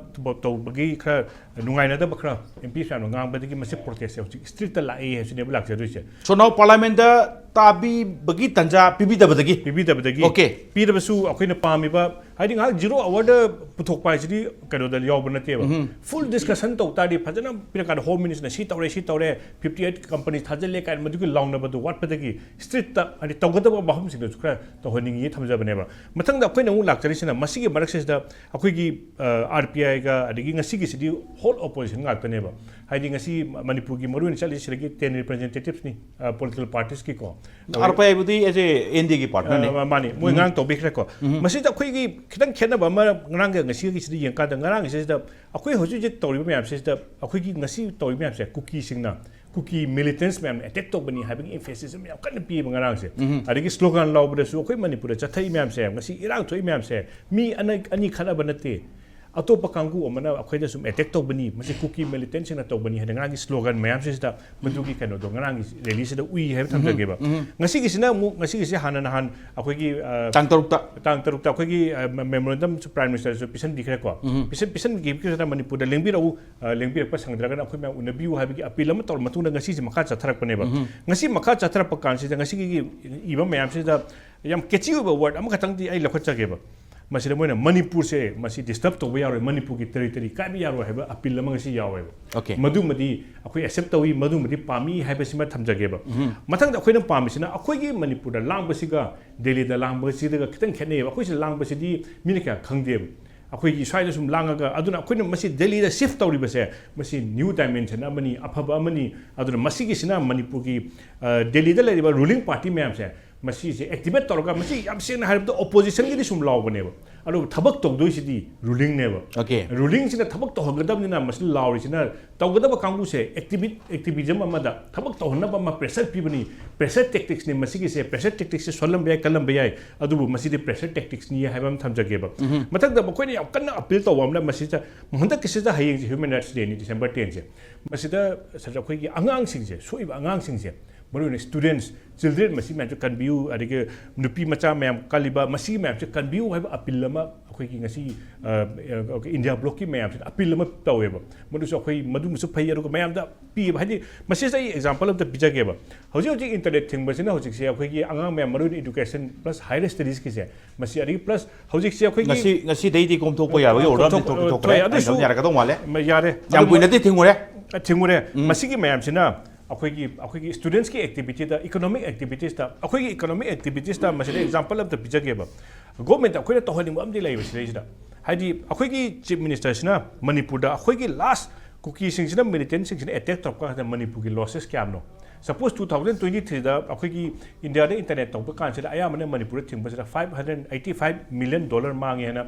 ꯇꯧꯕꯒꯤ ꯈꯔ ꯅꯨꯡꯉꯥꯏꯅꯗꯕ ꯈꯔ MPꯁ ꯃꯌꯥꯝꯅ ꯉꯥꯡꯕꯗꯒꯤ ꯃꯁꯤ protestꯁꯦ ꯍꯧꯖꯤꯛ streetꯇ ꯂꯥꯛꯏ ꯍꯥꯏꯕꯁꯤꯅꯦꯕ ꯂꯥꯛꯆꯗꯣꯏꯁꯦ꯫ So now parliamentꯇ ꯇꯥꯕꯤꯕꯒꯤ ꯇꯥꯟꯖꯥ ꯄꯤꯕꯤꯗꯕꯗꯒꯤ꯫ ꯄꯤꯕꯤꯗꯕꯗꯒꯤ꯫ Okay꯫ ꯄꯤꯔꯕꯁꯨ ꯑꯩꯈꯣꯏꯅ ꯄꯥꯝꯃꯤꯕ, ꯍꯥꯏꯗꯤ ꯉꯥꯏꯍꯥꯛ zero hourꯗ ꯄꯨꯊꯣꯛꯄ ꯍꯥꯏꯁꯤꯗꯤ ꯀꯩꯅꯣꯗ ꯌꯥꯎꯕ ꯅꯠꯇꯦꯕ꯫ Full discussion ꯇꯧ ꯇꯥꯔꯗꯤ ꯐꯖꯅ ꯄꯤꯔꯀꯥꯟꯗ Home Minister ꯁꯤ ꯇꯧꯔꯦ, ꯁꯤ ꯇꯧꯔꯦ, fifty eight company ꯊꯥꯖꯤꯜꯂꯦ ꯀꯥꯏꯅ ꯃꯗꯨꯒꯤ ꯂꯥꯎꯅꯕꯗꯨ ꯋꯥꯠꯄꯗꯒꯤ streetꯇ, ꯍꯥꯏꯗꯤ ꯇꯧꯒꯗꯕ ꯃꯐꯝꯁꯤꯡꯗꯁꯨ ꯈꯔ ꯇꯧꯍꯟꯅꯤꯡꯉꯤ ꯊꯝꯖꯕꯅꯦꯕ꯫ ꯃꯊꯪꯗ ꯑꯩꯈꯣꯏꯅ ꯑꯃꯨꯛ ꯂꯥꯛꯆꯔꯤꯁꯤꯅ ꯃꯁꯤꯒꯤ ꯃꯔꯛꯁꯤꯗ ꯑꯩꯈꯣꯏꯒꯤ RPIꯒ ꯑꯗꯒꯤ ꯉꯁꯤꯒꯤꯁꯤꯗꯤ whole opposition ꯉꯥꯛꯇꯅꯦꯕ꯫ ꯍꯥꯏꯗꯤ ꯉꯁꯤ ꯃꯅꯤꯄꯨꯔꯒꯤ ꯃꯔꯨꯑꯣꯏꯅ ꯆꯠꯂꯤꯁꯤꯗꯒꯤ ten representatives ꯅꯤ, political partiesꯀꯤꯀꯣ꯫ ꯑꯥꯔ ꯄꯤ ꯑꯥꯏꯕꯨꯗꯤ ꯑꯦꯁ ꯑꯦ ꯑꯦꯟ ꯗꯤꯒꯤ ꯄꯥꯔꯠꯅꯔꯅꯤ꯫ ꯑ, ꯃꯥꯅꯤ, ꯃꯣꯏ ꯉꯔꯥꯡ ꯇꯧꯕꯤꯈ꯭ꯔꯦꯀꯣ꯫ ꯃꯁꯤꯗ ꯑꯩꯈꯣꯏꯒꯤ ꯈꯤꯇꯪ ꯈꯦꯠꯅꯕ ꯑꯃ ꯉꯔꯥꯡꯒ ꯉꯁꯤꯒꯤꯁꯤꯗ ꯌꯦꯡꯀꯥꯟꯗ, ꯉꯔꯥꯡꯒꯤꯁꯤꯗ ꯑꯩꯈꯣꯏ ꯍꯧꯖꯤꯛ ꯍꯧꯖꯤꯛ ꯇꯧꯔꯤꯕ ꯃꯌꯥꯝꯁꯤꯗ, ꯑꯩꯈꯣꯏꯒꯤ ꯉꯁꯤ ꯇꯧꯔꯤꯕ ꯃꯌꯥꯝꯁꯦ ꯀꯨꯀꯤꯁꯤꯡꯅ, ꯀꯨꯀꯤ ꯃꯤꯂꯤꯇꯦꯟꯁ ꯃꯌꯥꯝꯅ ꯑꯦꯇꯦꯛ ꯇꯧꯕꯅꯤ ꯍꯥꯏꯕꯒꯤ ꯏꯝꯐꯦꯁꯤꯁ ꯑꯃ ꯌꯥꯝ ꯀꯟꯅ ꯄꯤꯌꯦꯕ ꯉꯔꯥꯡꯁꯦ꯫ ꯑꯗꯒꯤ ꯁ꯭ꯂꯣꯒꯥꯟ ꯂꯥꯎꯕꯗꯁꯨ ꯑꯩꯈꯣꯏ ꯃꯅꯤꯄꯨꯔꯗ ꯆꯠꯊꯛꯏ ꯃꯌꯥꯝꯁꯦ, ꯉꯁꯤ ꯏꯔꯥꯡ ꯊꯣꯛꯏ ꯃꯌꯥꯝꯁꯦ, ꯃꯤ ꯑꯅ-, ꯑꯅꯤ ꯈꯠꯅꯕ ꯅꯠꯇꯦ, ꯑꯇꯣꯞꯄ ꯀꯥꯡꯕꯨ ꯑꯃꯅ ꯑꯩꯈꯣꯏꯗ ꯁꯨꯝ ꯑꯦꯇꯦꯛ ꯇꯧꯕꯅꯤ, ꯃꯁꯤ ꯀꯨꯀꯤ ꯃꯤꯂꯤꯇꯦꯟꯁꯤꯡꯅ ꯇꯧꯕꯅꯤ ꯍꯥꯏꯅ ꯉꯔꯥꯡꯒꯤ ꯁ꯭ꯂꯣꯒꯥꯟ ꯃꯌꯥꯝꯁꯤꯗ, ꯃꯗꯨꯒꯤ ꯀꯩꯅꯣꯗꯣ ꯉꯔꯥꯡꯒꯤ ꯔꯦꯂꯤꯁꯤꯗ ꯎꯏ ꯍꯥꯏꯕ ꯊꯝꯖꯒꯦꯕ꯫ ꯉꯁꯤꯒꯤꯁꯤꯅ ꯑꯃꯨꯛ, ꯉꯁꯤꯒꯤꯁꯤ ꯍꯥꯟꯅ ꯅꯍꯥꯟ ꯑꯩꯈꯣꯏꯒꯤ, ꯑ, ꯇꯥꯡ ꯇꯔꯨꯛꯇ꯫ ꯇꯥꯡ ꯇꯔꯨꯛꯇ ꯑꯩꯈꯣꯏꯒꯤ, ꯑ, ꯃꯦ-, ꯃꯦꯃꯣꯔꯦꯟꯗꯝ ꯄ꯭ꯔꯥꯏꯝ ꯃꯤꯅꯤꯁꯇꯔꯁꯨ ꯄꯤꯁꯟꯕꯤꯈ꯭ꯔꯦꯀꯣ꯫ ꯄꯤꯁꯟ-, ꯄꯤꯁꯟꯕꯤꯈꯤꯕꯁꯤꯗ ꯃꯅꯤꯄꯨꯔꯗ ꯂꯦꯡꯕꯤꯔꯛꯎ, ꯑ, ꯂꯦꯡꯕꯤꯔꯛꯄ ꯁꯪꯗ꯭ꯔꯒꯅ ꯑꯩꯈꯣꯏ ꯃꯌꯥꯝ ꯎꯅꯕꯤꯌꯨ ꯍꯥꯏꯕꯒꯤ ꯑꯄꯤꯜ ꯑꯃ ꯇꯧꯔ ꯃꯇꯨꯡꯗ ꯉꯁꯤꯁꯦ ꯃꯈꯥ ꯆꯠꯊꯔꯛꯄꯅꯦꯕ꯫ ꯉꯁꯤ ꯃꯈꯥ ꯆꯠꯊꯔꯛꯄ ꯀꯥꯟꯁꯤꯗ ꯉꯁꯤꯒꯤ ꯏꯕ ꯃꯌꯥꯝꯁꯤꯗ ꯌꯥꯝ ꯀꯦꯆꯤ ꯑꯣꯏꯕ ꯋꯥꯔꯗ ꯑꯃꯈꯛꯇꯪꯗꯤ ꯑꯩ ꯂꯧꯈꯠꯆꯒꯦꯕ꯫ ꯃꯁꯤꯗ ꯃꯣꯏꯅ ꯃꯅꯤꯄꯨꯔꯁꯦ ꯃꯁꯤ ꯗꯤꯁꯇꯔꯕ ꯇꯧꯕ ꯌꯥꯔꯣꯏ, ꯃꯅꯤꯄꯨꯔꯒꯤ ꯇꯦꯔꯤꯇꯣꯔꯤ ꯀꯥꯏꯕ ꯌꯥꯔꯣꯏ ꯍꯥꯏꯕ ꯑꯄꯤꯜ ꯑꯃ ꯉꯁꯤ ꯌꯥꯎꯋꯦꯕ꯫ Okay. ꯃꯗꯨꯃꯗꯤ ꯑꯩꯈꯣꯏ ꯑꯦꯛꯁꯦꯞ ꯇꯧꯏ, ꯃꯗꯨꯃꯗꯤ ꯄꯥꯝꯃꯤ ꯍꯥꯏꯕꯁꯤꯃ ꯊꯝꯖꯒꯦꯕ꯫ ꯃꯊꯪꯗ ꯑꯩꯈꯣꯏꯅ ꯄꯥꯝꯃꯤꯁꯤꯅ ꯑꯩꯈꯣꯏꯒꯤ ꯃꯅꯤꯄꯨꯔꯗ ꯂꯥꯡꯕꯁꯤꯒ ꯗꯦꯜꯂꯤꯗ ꯂꯥꯡꯕꯁꯤꯗꯒ ꯈꯤꯇꯪ ꯈꯦꯠꯅꯩꯌꯦꯕ꯫ ꯑꯩꯈꯣꯏꯁꯤꯗ ꯂꯥꯡꯕꯁꯤꯗꯤ ꯃꯤꯅ ꯀꯌꯥ ꯈꯪꯗꯦꯕ꯫ ꯑꯩꯈꯣꯏꯒꯤ ꯁ꯭ꯋꯥꯏꯗ ꯁꯨꯝ ꯂꯥꯡꯉꯒ, ꯑꯗꯨꯅ ꯑꯩꯈꯣꯏꯅ ꯃꯁꯤ ꯗꯦꯜꯂꯤꯗ ꯁꯤꯐ ꯇꯧꯔꯤꯕꯁꯦ, ꯃꯁꯤ ꯅ꯭ꯌꯨ ꯗꯥꯏꯃꯦꯟꯁꯟ ꯑꯃꯅꯤ, ꯑꯐꯕ ꯑꯃꯅꯤ꯫ ꯑꯗꯨꯅ ꯃꯁꯤꯒꯤꯁꯤꯅ ꯃꯅꯤꯄꯨꯔꯒꯤ, ꯑ, ꯗꯦꯜꯂꯤꯗ ꯂꯩꯔꯤꯕ ꯔꯨꯂꯤꯡ ꯄꯥꯔꯇꯤ ꯃꯌꯥꯝꯁꯦ, ꯃꯁꯤꯁꯦ ꯑꯦꯛꯇꯤꯚꯦꯠ ꯇꯧꯔꯒ, ꯃꯁꯤ ꯌꯥꯝ ꯁꯦꯡꯅ ꯍꯥꯏꯔꯕꯗ ꯑꯣꯄꯣꯖꯤꯁꯟꯒꯤꯗꯤ ꯁꯨꯝ ꯂꯥꯎꯕꯅꯦꯕ, ꯑꯗꯨꯕꯨ ꯊꯕꯛ ꯇꯧꯗꯣꯏꯁꯤꯗꯤ ꯔꯨꯂꯤꯡꯅꯦꯕ꯫ Okay. ꯔꯨꯂꯤꯡꯁꯤꯅ ꯊꯕꯛ ꯇꯧꯍꯟꯒꯗꯕꯅꯤꯅ ꯃꯁꯤ ꯂꯥꯎꯔꯤꯁꯤꯅ ꯇꯧꯒꯗꯕ ꯀꯥꯡꯕꯨꯁꯦ ꯑꯦꯛꯇꯤꯚꯤ-, ꯑꯦꯛꯇꯤꯚꯤꯖꯝ ꯑꯃꯗ ꯊꯕꯛ ꯇꯧꯍꯟꯅꯕ ꯑꯃ ꯄ꯭ꯔꯦꯁꯔ ꯄꯤꯕꯅꯤ, ꯄ꯭ꯔꯦꯁꯔ ꯇꯦꯛꯇꯤꯛꯁꯅꯤ ꯃꯁꯤꯒꯤꯁꯦ꯫ ꯄ꯭ꯔꯦꯁꯔ ꯇꯦꯛꯇꯤꯛꯁꯁꯦ ꯁꯣꯜꯍꯟꯕ ꯌꯥꯏ, ꯀꯜꯍꯟꯕ ꯌꯥꯏ, ꯑꯗꯨꯕꯨ ꯃꯁꯤꯗꯤ ꯄ꯭ꯔꯦꯁꯔ ꯇꯦꯛꯇꯤꯛꯁꯅꯤ ꯍꯥꯏꯕ ꯑꯃ ꯊꯝꯖꯒꯦꯕ꯫ ꯃꯊꯪꯗ ꯃꯈꯣꯏꯅ ꯌꯥꯝ ꯀꯟꯅ ꯑꯄꯤꯜ ꯇꯧꯕ ꯑꯃꯅ ꯃꯁꯤꯗ, ꯍꯟꯗꯛꯀꯤꯁꯤꯗ ꯍꯌꯦꯡꯁꯦ ꯍ꯭ꯌꯨꯃꯦꯟ ꯔꯥꯏꯠꯁ ꯗꯦꯅꯤ, ꯗꯤꯁꯦꯝꯕꯔ ꯇꯦꯟꯁꯦ꯫ ꯃꯁꯤꯗ ꯁꯥꯔ, ꯑꯩꯈꯣꯏꯒꯤ ꯑꯉꯥꯡꯁꯤꯡꯁꯦ, ꯁꯣꯛꯏꯕ ꯑꯉꯥꯡꯁꯤꯡꯁꯦ, ꯃꯔꯨꯑꯣꯏꯅ ꯁ꯭ꯇꯨꯗꯦꯟꯠꯁ, ꯆꯤꯜꯗ꯭ꯔꯦꯟ, ꯃꯁꯤ ꯃꯌꯥꯝꯁꯦ ꯀꯟꯕꯤꯌꯨ, ꯑꯗꯒꯤ ꯅꯨꯄꯤ ꯃꯆꯥ ꯃꯌꯥꯝ ꯀꯜꯂꯤꯕ ꯃꯁꯤ ꯃꯌꯥꯝꯁꯦ ꯀꯟꯕꯤꯌꯨ ꯍꯥꯏꯕ ꯑꯄꯤꯜ ꯑꯃ ꯑꯩꯈꯣꯏꯒꯤ ꯉꯁꯤ, ꯑ, ꯑ, ꯏꯟꯗꯤꯌꯥ ꯕ꯭ꯂꯣꯛꯀꯤ ꯃꯌꯥꯝꯁꯤꯗ ꯑꯄꯤꯜ ꯑꯃ ꯇꯧꯋꯦꯕ꯫ ꯃꯗꯨꯁꯨ ꯑꯩꯈꯣꯏ ꯃꯗꯨꯃꯁꯨ ꯐꯩ, ꯑꯗꯨꯒ ꯃꯌꯥꯝꯗ ꯄꯤꯕ, ꯍꯥꯏꯗꯤ ꯃꯁꯤꯁꯦ ꯑꯩ ꯑꯦꯛꯖꯥꯝꯄꯜ ꯑꯝꯇ ꯄꯤꯖꯒꯦꯕ꯫ ꯍꯧꯖꯤꯛ ꯍꯧꯖꯤꯛ ꯏꯟꯇꯔꯅꯦꯠ ꯊꯤꯡꯕꯁꯤꯅ ꯍꯧꯖꯤꯛꯁꯦ ꯑꯩꯈꯣꯏꯒꯤ ꯑꯉꯥꯡ ꯃꯌꯥꯝ, ꯃꯔꯨꯑꯣꯏꯅ ꯏꯗꯨꯀꯦꯁꯟ ꯄ꯭ꯂꯁ ꯍꯥꯏꯌꯔ ꯁ꯭ꯇꯗꯤꯁꯀꯤꯁꯦ, ꯃꯁꯤ, ꯑꯗꯒꯤ ꯄ꯭ꯂꯁ ꯍꯧꯖꯤꯛꯁꯦ ꯑꯩꯈꯣꯏꯒꯤ ꯉꯁꯤ, ꯉꯁꯤꯗꯩꯗꯤ ꯀꯣꯝꯊꯣꯛꯄ ꯌꯥꯕꯒꯤ ꯑꯣꯔꯗꯔ ꯑꯃꯗꯤ ꯀꯣꯝꯊꯣꯛ-, ꯊꯣꯛꯇꯤ ꯊꯣꯛꯈ꯭ꯔꯦ꯫ ꯊꯣꯛꯑꯦ꯫ ꯑꯗꯨꯁꯨ ꯑꯗꯨꯝ ꯌꯥꯔꯛꯀꯗꯧ ꯃꯥꯜꯂꯦ꯫ ꯌꯥꯔꯦ꯫ ꯌꯥꯝ ꯑꯗꯨ ꯀꯨꯏꯅꯗꯤ ꯊꯤꯡꯉꯨꯔꯦ꯫ ꯊꯤꯡꯉꯨꯔꯦ꯫ ꯃꯁꯤꯒꯤ ꯃꯌꯥꯝꯁꯤꯅ ꯑꯩꯈꯣꯏꯒꯤ, ꯑꯩꯈꯣꯏꯒꯤ ꯁ꯭ꯇꯨꯗꯦꯟꯠꯁꯀꯤ ꯑꯦꯛꯇꯤꯚꯤꯇꯤꯗ, ꯏꯀꯣꯅꯣꯃꯤꯛ ꯑꯦꯛꯇꯤꯚꯤꯇꯤꯁꯇ, ꯑꯩꯈꯣꯏꯒꯤ ꯏꯀꯣꯅꯣꯃꯤꯛ ꯑꯦꯛꯇꯤꯚꯤꯇꯤꯁꯇ ꯃꯁꯤꯗ ꯑꯦꯛꯖꯥꯝꯄꯜ ꯑꯝꯇ ꯄꯤꯖꯒꯦꯕ꯫ ꯒꯣꯔꯃꯦꯟꯠꯇ ꯑꯩꯈꯣꯏꯅ ꯇꯧꯍꯟꯅꯤꯡꯕ ꯑꯃꯗꯤ ꯂꯩꯕ ꯁꯤꯗꯩꯁꯤꯗ, ꯍꯥꯏꯗꯤ ꯑꯩꯈꯣꯏꯒꯤ ꯆꯤꯐ ꯃꯤꯅꯤꯁꯇꯔꯁꯤꯅ ꯃꯅꯤꯄꯨꯔꯗ ꯑꯩꯈꯣꯏꯒꯤ ꯂꯥꯁ ꯀꯨꯀꯤꯁꯤꯡꯁꯤꯅ, ꯃꯤꯂꯤꯇꯦꯟꯠꯁꯤꯡꯁꯤꯅ ꯑꯦꯇꯦꯛ ꯇꯧꯔꯛꯄ ꯀꯥꯟꯗ ꯃꯅꯤꯄꯨꯔꯒꯤ ꯂꯣꯁꯦꯁ ꯀꯌꯥꯝꯅꯣ? Suppose two thousand twenty threeꯗ ꯑꯩꯈꯣꯏꯒꯤ ꯏꯟꯗꯤꯌꯥꯗ ꯏꯟꯇꯔꯅꯦꯠ ꯇꯧꯕ ꯀꯥꯟꯁꯤꯗ ꯑꯌꯥꯝꯕꯅ ꯃꯅꯤꯄꯨꯔꯗ ꯊꯤꯡꯕꯁꯤꯗ five hundred eighty five million dollar ꯃꯥꯡꯉꯦ ꯍꯥꯏꯅ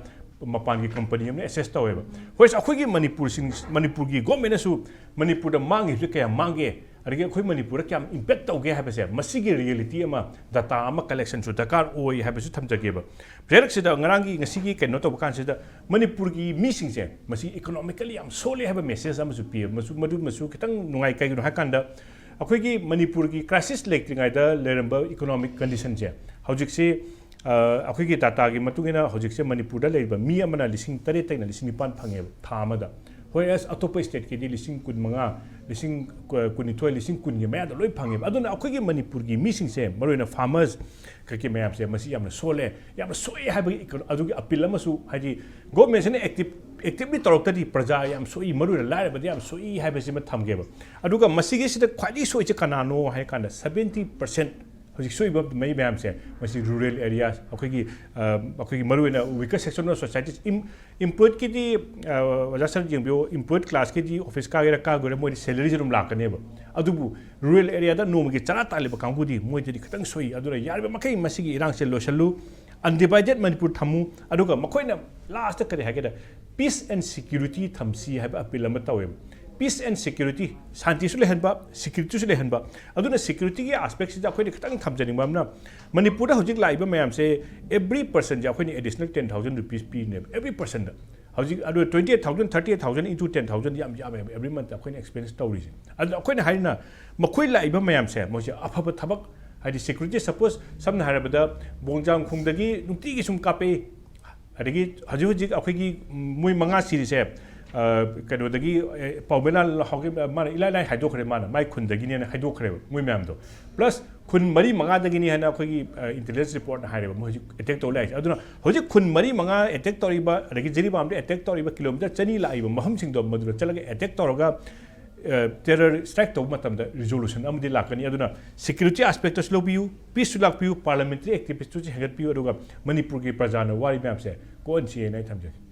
ꯃꯄꯥꯟꯒꯤ ꯀꯝꯄꯅꯤ ꯑꯃꯅ ꯑꯦꯁꯦꯁ ꯇꯧꯋꯦꯕ꯫ ꯍꯣꯏ, ꯑꯩꯈꯣꯏꯒꯤ ꯃꯅꯤꯄꯨꯔꯁꯤꯡ, ꯃꯅꯤꯄꯨꯔꯒꯤ ꯒꯣꯔꯃꯦꯟꯅꯁꯨ ꯃꯅꯤꯄꯨꯔꯗ ꯃꯥꯡꯉꯤꯕꯁꯤ ꯀꯌꯥꯝ ꯃꯥꯡꯒꯦ, ꯑꯗꯒꯤ ꯑꯩꯈꯣꯏ ꯃꯅꯤꯄꯨꯔꯗ ꯀꯌꯥꯝ ꯏꯝꯄꯦꯛ ꯇꯧꯒꯦ ꯍꯥꯏꯕꯁꯦ, ꯃꯁꯤꯒꯤ ꯔꯤꯌꯦꯂꯤꯇꯤ ꯑꯃ, ꯗꯇꯥ ꯑꯃ ꯀꯂꯦꯛꯁꯟꯁꯨ ꯗꯔꯀꯥꯔ ꯑꯣꯏ ꯍꯥꯏꯕꯁꯨ ꯊꯝꯖꯒꯦꯕ꯫ ꯄ꯭ꯔꯦꯔꯛꯁꯤꯗ ꯉꯔꯥꯡꯒꯤ, ꯉꯁꯤꯒꯤ ꯀꯩꯅꯣ ꯇꯧꯕ ꯀꯥꯟꯁꯤꯗ ꯃꯅꯤꯄꯨꯔꯒꯤ ꯃꯤꯁꯤꯡꯁꯦ ꯃꯁꯤ ꯏꯀꯣꯅꯣꯃꯤꯀꯦꯜꯂꯤ ꯌꯥꯝ ꯁꯣꯜꯂꯦ ꯍꯥꯏꯕ ꯃꯦꯁꯦꯖ ꯑꯃꯁꯨ ꯄꯤꯌꯦꯕ꯫ ꯃꯁꯨ, ꯃꯗꯨ, ꯃꯁꯨ ꯈꯤꯇꯪ ꯅꯨꯡꯉꯥꯏ꯫ ꯀꯩꯒꯤꯅꯣ ꯍꯥꯏꯀꯥꯟꯗ, ꯑꯩꯈꯣꯏꯒꯤ ꯃꯅꯤꯄꯨꯔꯒꯤ ꯀ꯭ꯔꯥꯏꯁꯤꯁ ꯂꯩꯇ꯭ꯔꯤꯉꯩꯗ ꯂꯩꯔꯝꯕ ꯏꯀꯣꯅꯣꯃꯤꯛ ꯀꯟꯗꯤꯁꯟꯁꯦ ꯍꯧꯖꯤꯛꯁꯤ, ꯑ, ꯑꯩꯈꯣꯏꯒꯤ ꯗꯥꯇꯥꯒꯤ ꯃꯇꯨꯡ ꯏꯟꯅ ꯍꯧꯖꯤꯛꯁꯦ ꯃꯅꯤꯄꯨꯔꯗ ꯂꯩꯔꯤꯕ ꯃꯤ ꯑꯃꯅ ꯂꯤꯁꯤꯡ ꯇꯔꯦꯠꯇꯩꯅ ꯂꯤꯁꯤꯡ ꯅꯤꯄꯥꯟ ꯐꯪꯉꯦꯕ ꯊꯥ ꯑꯃꯗ꯫ ꯍꯣꯏ, ꯑꯁ, ꯑꯇꯣꯞꯄ ꯁ꯭ꯇꯦꯠꯀꯤꯗꯤ ꯂꯤꯁꯤꯡ ꯀꯨꯟꯃꯉꯥ, ꯂꯤꯁꯤꯡ ꯀꯨꯟꯅꯤꯊꯣꯏ, ꯂꯤꯁꯤꯡ ꯀꯨꯟꯒꯤ ꯃꯌꯥꯗ ꯂꯣꯏ ꯐꯪꯉꯦꯕ꯫ ꯑꯗꯨꯅ ꯑꯩꯈꯣꯏꯒꯤ ꯃꯅꯤꯄꯨꯔꯒꯤ ꯃꯤꯁꯤꯡꯁꯦ, ꯃꯔꯨꯑꯣꯏꯅ ꯐꯥꯔꯃꯔꯁ ꯀꯩꯀꯩ ꯃꯌꯥꯝꯁꯦ, ꯃꯁꯤ ꯌꯥꯝꯅ ꯁꯣꯜꯂꯦ, ꯌꯥꯝꯅ ꯁꯣꯛꯑꯦ ꯍꯥꯏꯕꯒꯤ ꯏꯀꯣ-, ꯑꯗꯨꯒꯤ ꯑꯄꯤꯜ ꯑꯃꯁꯨ, ꯍꯥꯏꯗꯤ, ꯒꯣꯔꯃꯦꯟꯁꯤꯅ ꯑꯦꯛꯇꯤꯞ, ꯑꯦꯛꯇꯤꯞꯂꯤ ꯇꯧꯔꯛꯇ꯭ꯔꯗꯤ ꯄ꯭ꯔꯖꯥ ꯌꯥꯝ ꯁꯣꯛꯏ, ꯃꯔꯨꯑꯣꯏꯅ ꯂꯥꯏꯔꯕꯗ ꯌꯥꯝ ꯁꯣꯛꯏ ꯍꯥꯏꯕꯁꯤꯃ ꯊꯝꯒꯦꯕ꯫ ꯑꯗꯨꯒ ꯃꯁꯤꯒꯤꯁꯤꯗ ꯈ꯭ꯋꯥꯏꯗꯒꯤ ꯁꯣꯛꯏꯁꯦ ꯀꯅꯥꯅꯣ ꯍꯥꯏ ꯀꯥꯟꯗ, seventy percent ꯍꯧꯖꯤꯛ ꯁꯣꯛꯏꯕ ꯃꯩ ꯃꯌꯥꯝꯁꯦ, ꯃꯁꯤ ꯔꯨꯔꯦꯜ ꯑꯦꯔꯤꯌꯥ, ꯑꯩꯈꯣꯏꯒꯤ, ꯑ, ꯑꯩꯈꯣꯏꯒꯤ ꯃꯔꯨꯑꯣꯏꯅ weaker section of society, ꯏꯝ-, employedꯀꯤꯗꯤ, ꯑ, ꯑꯣꯖꯥ ꯁꯥꯔ ꯌꯦꯡꯕꯤꯌꯣ, employed classꯀꯤꯗꯤ ꯑꯣꯐꯤꯁ ꯀꯥꯒꯦꯔꯥ ꯀꯥꯒꯣꯏꯔꯥ ꯃꯣꯏꯗꯤ salaryꯁꯦ ꯑꯗꯨꯝ ꯂꯥꯛꯀꯅꯦꯕ꯫ ꯑꯗꯨꯕꯨ ꯔꯨꯔꯦꯜ ꯑꯦꯔꯤꯌꯥꯗ ꯅꯣꯡꯃꯒꯤ ꯆꯔꯥ ꯇꯥꯜꯂꯤꯕ ꯀꯥꯡꯕꯨꯗꯤ ꯃꯣꯏꯗꯗꯤ ꯈꯤꯇꯪ ꯁꯣꯛꯏ꯫ ꯑꯗꯨꯅ ꯌꯥꯔꯤꯕ ꯃꯈꯩ ꯃꯁꯤꯒꯤ ꯏꯔꯥꯡꯁꯦ ꯂꯣꯏꯁꯤꯜꯂꯨ, undivided ꯃꯅꯤꯄꯨꯔ ꯊꯝꯃꯨ, ꯑꯗꯨꯒ ꯃꯈꯣꯏꯅ ꯂꯥꯁꯇ ꯀꯔꯤ ꯍꯥꯏꯒꯦꯗ, peace and security ꯊꯝꯁꯤ ꯍꯥꯏꯕ ꯑꯄꯤꯜ ꯑꯃ ꯇꯧꯋꯦꯕ꯫ Peace and security, ꯁꯥꯟꯇꯤꯁꯨ ꯂꯩꯍꯟꯕ, ꯁꯦꯀ꯭ꯌꯨꯔꯤꯇꯤꯁꯨ ꯂꯩꯍꯟꯕ꯫ ꯑꯗꯨꯅ ꯁꯦꯀ꯭ꯌꯨꯔꯤꯇꯤꯒꯤ ꯑꯦꯁꯄꯦꯛꯁꯤꯗ ꯑꯩꯈꯣꯏꯅ ꯈꯤꯇꯪ ꯊꯝꯖꯅꯤꯡꯕ ꯑꯃꯅ, ꯃꯅꯤꯄꯨꯔꯗ ꯍꯧꯖꯤꯛ ꯂꯥꯛꯏꯕ ꯃꯌꯥꯝꯁꯦ, every personꯁꯦ ꯑꯩꯈꯣꯏꯅ additional ten thousand rupees ꯄꯤꯔꯤꯅꯦꯕ, every personꯗ꯫ ꯍꯧꯖꯤꯛ ꯑꯗꯨ twenty eight thousand, thirty eight thousand into ten thousand ꯌꯥꯝ ꯌꯥꯝꯃꯦꯕ, every month ꯑꯩꯈꯣꯏꯅ expense ꯇꯧꯔꯤꯁꯦ꯫ ꯑꯗꯨ ꯑꯩꯈꯣꯏꯅ ꯍꯥꯏꯔꯤꯅ, ꯃꯈꯣꯏ ꯂꯥꯛꯏꯕ ꯃꯌꯥꯝꯁꯦ, ꯃꯣꯏꯁꯦ ꯑꯐꯕ ꯊꯕꯛ, ꯍꯥꯏꯗꯤ security, suppose ꯁꯝꯅ ꯍꯥꯏꯔꯕꯗ, ꯕꯣꯡꯖꯥꯡꯈꯣꯡꯗꯒꯤ ꯅꯨꯡꯇꯤꯒꯤ ꯁꯨꯝ ꯀꯥꯞꯄꯛꯏ, ꯑꯗꯒꯤ ꯍꯧꯖꯤꯛ ꯍꯧꯖꯤꯛ ꯑꯩꯈꯣꯏꯒꯤ, ꯎꯝ, ꯃꯣꯏ ꯃꯉꯥ ꯁꯤꯔꯤꯁꯦ, ꯑ, ꯀꯩꯅꯣꯗꯒꯤ, ꯑꯦ, ꯄꯥꯎꯃꯦꯂꯥ ꯍꯧꯒꯤ-, ꯃꯥꯅ ꯏꯂꯥꯏ ꯂꯥꯏ ꯍꯥꯏꯗꯣꯛꯈ꯭ꯔꯦ, ꯃꯥꯅ ꯃꯥꯏ ꯈꯨꯟꯗꯒꯤꯅꯦꯅ ꯍꯥꯏꯗꯣꯛꯈ꯭ꯔꯦꯕ ꯃꯣꯏ ꯃꯌꯥꯝꯗꯣ꯫ Plus ꯈꯨꯟ ꯃꯔꯤ ꯃꯉꯥꯗꯒꯤꯅꯤ ꯍꯥꯏꯅ ꯑꯩꯈꯣꯏꯒꯤ, ꯑ, intelligence reportꯅ ꯍꯥꯏꯔꯦꯕ, ꯃꯣꯏ ꯍꯧꯖꯤꯛ attack ꯇꯧ ꯂꯥꯛꯏꯁꯦ꯫ ꯑꯗꯨꯅ ꯍꯧꯖꯤꯛ ꯈꯨꯟ ꯃꯔꯤ ꯃꯉꯥ attack ꯇꯧꯔꯤꯕ, ꯑꯗꯒꯤ ꯖꯤꯔꯤꯕꯥꯝꯗ attack ꯇꯧꯔꯤꯕ, kilometre ꯆꯅꯤ ꯂꯥꯛꯏꯕ ꯃꯐꯝꯁꯤꯡꯗꯣ ꯃꯗꯨꯗ ꯆꯠꯂꯒ attack ꯇꯧꯔꯒ, ꯑ, terror strike ꯇꯧꯕ ꯃꯇꯝꯗ resolution ꯑꯃꯗꯤ ꯂꯥꯛꯀꯅꯤ꯫ ꯑꯗꯨꯅ security aspectꯇꯁꯨ ꯂꯧꯕꯤꯌꯨ, peaceꯁꯨ ꯂꯥꯛꯄꯤꯌꯨ, parliamentary activistꯁꯨ ꯍꯦꯟꯒꯠꯄꯤꯌꯨ, ꯑꯗꯨꯒ ꯃꯅꯤꯄꯨꯔꯒꯤ ꯄ꯭ꯔꯖꯥꯅ ꯋꯥꯔꯤ ꯃꯌꯥꯝꯁꯦ ꯀꯣꯛꯍꯟꯁꯤ ꯍꯥꯏꯅ ꯑꯩ ꯊꯝꯖꯒꯦ꯫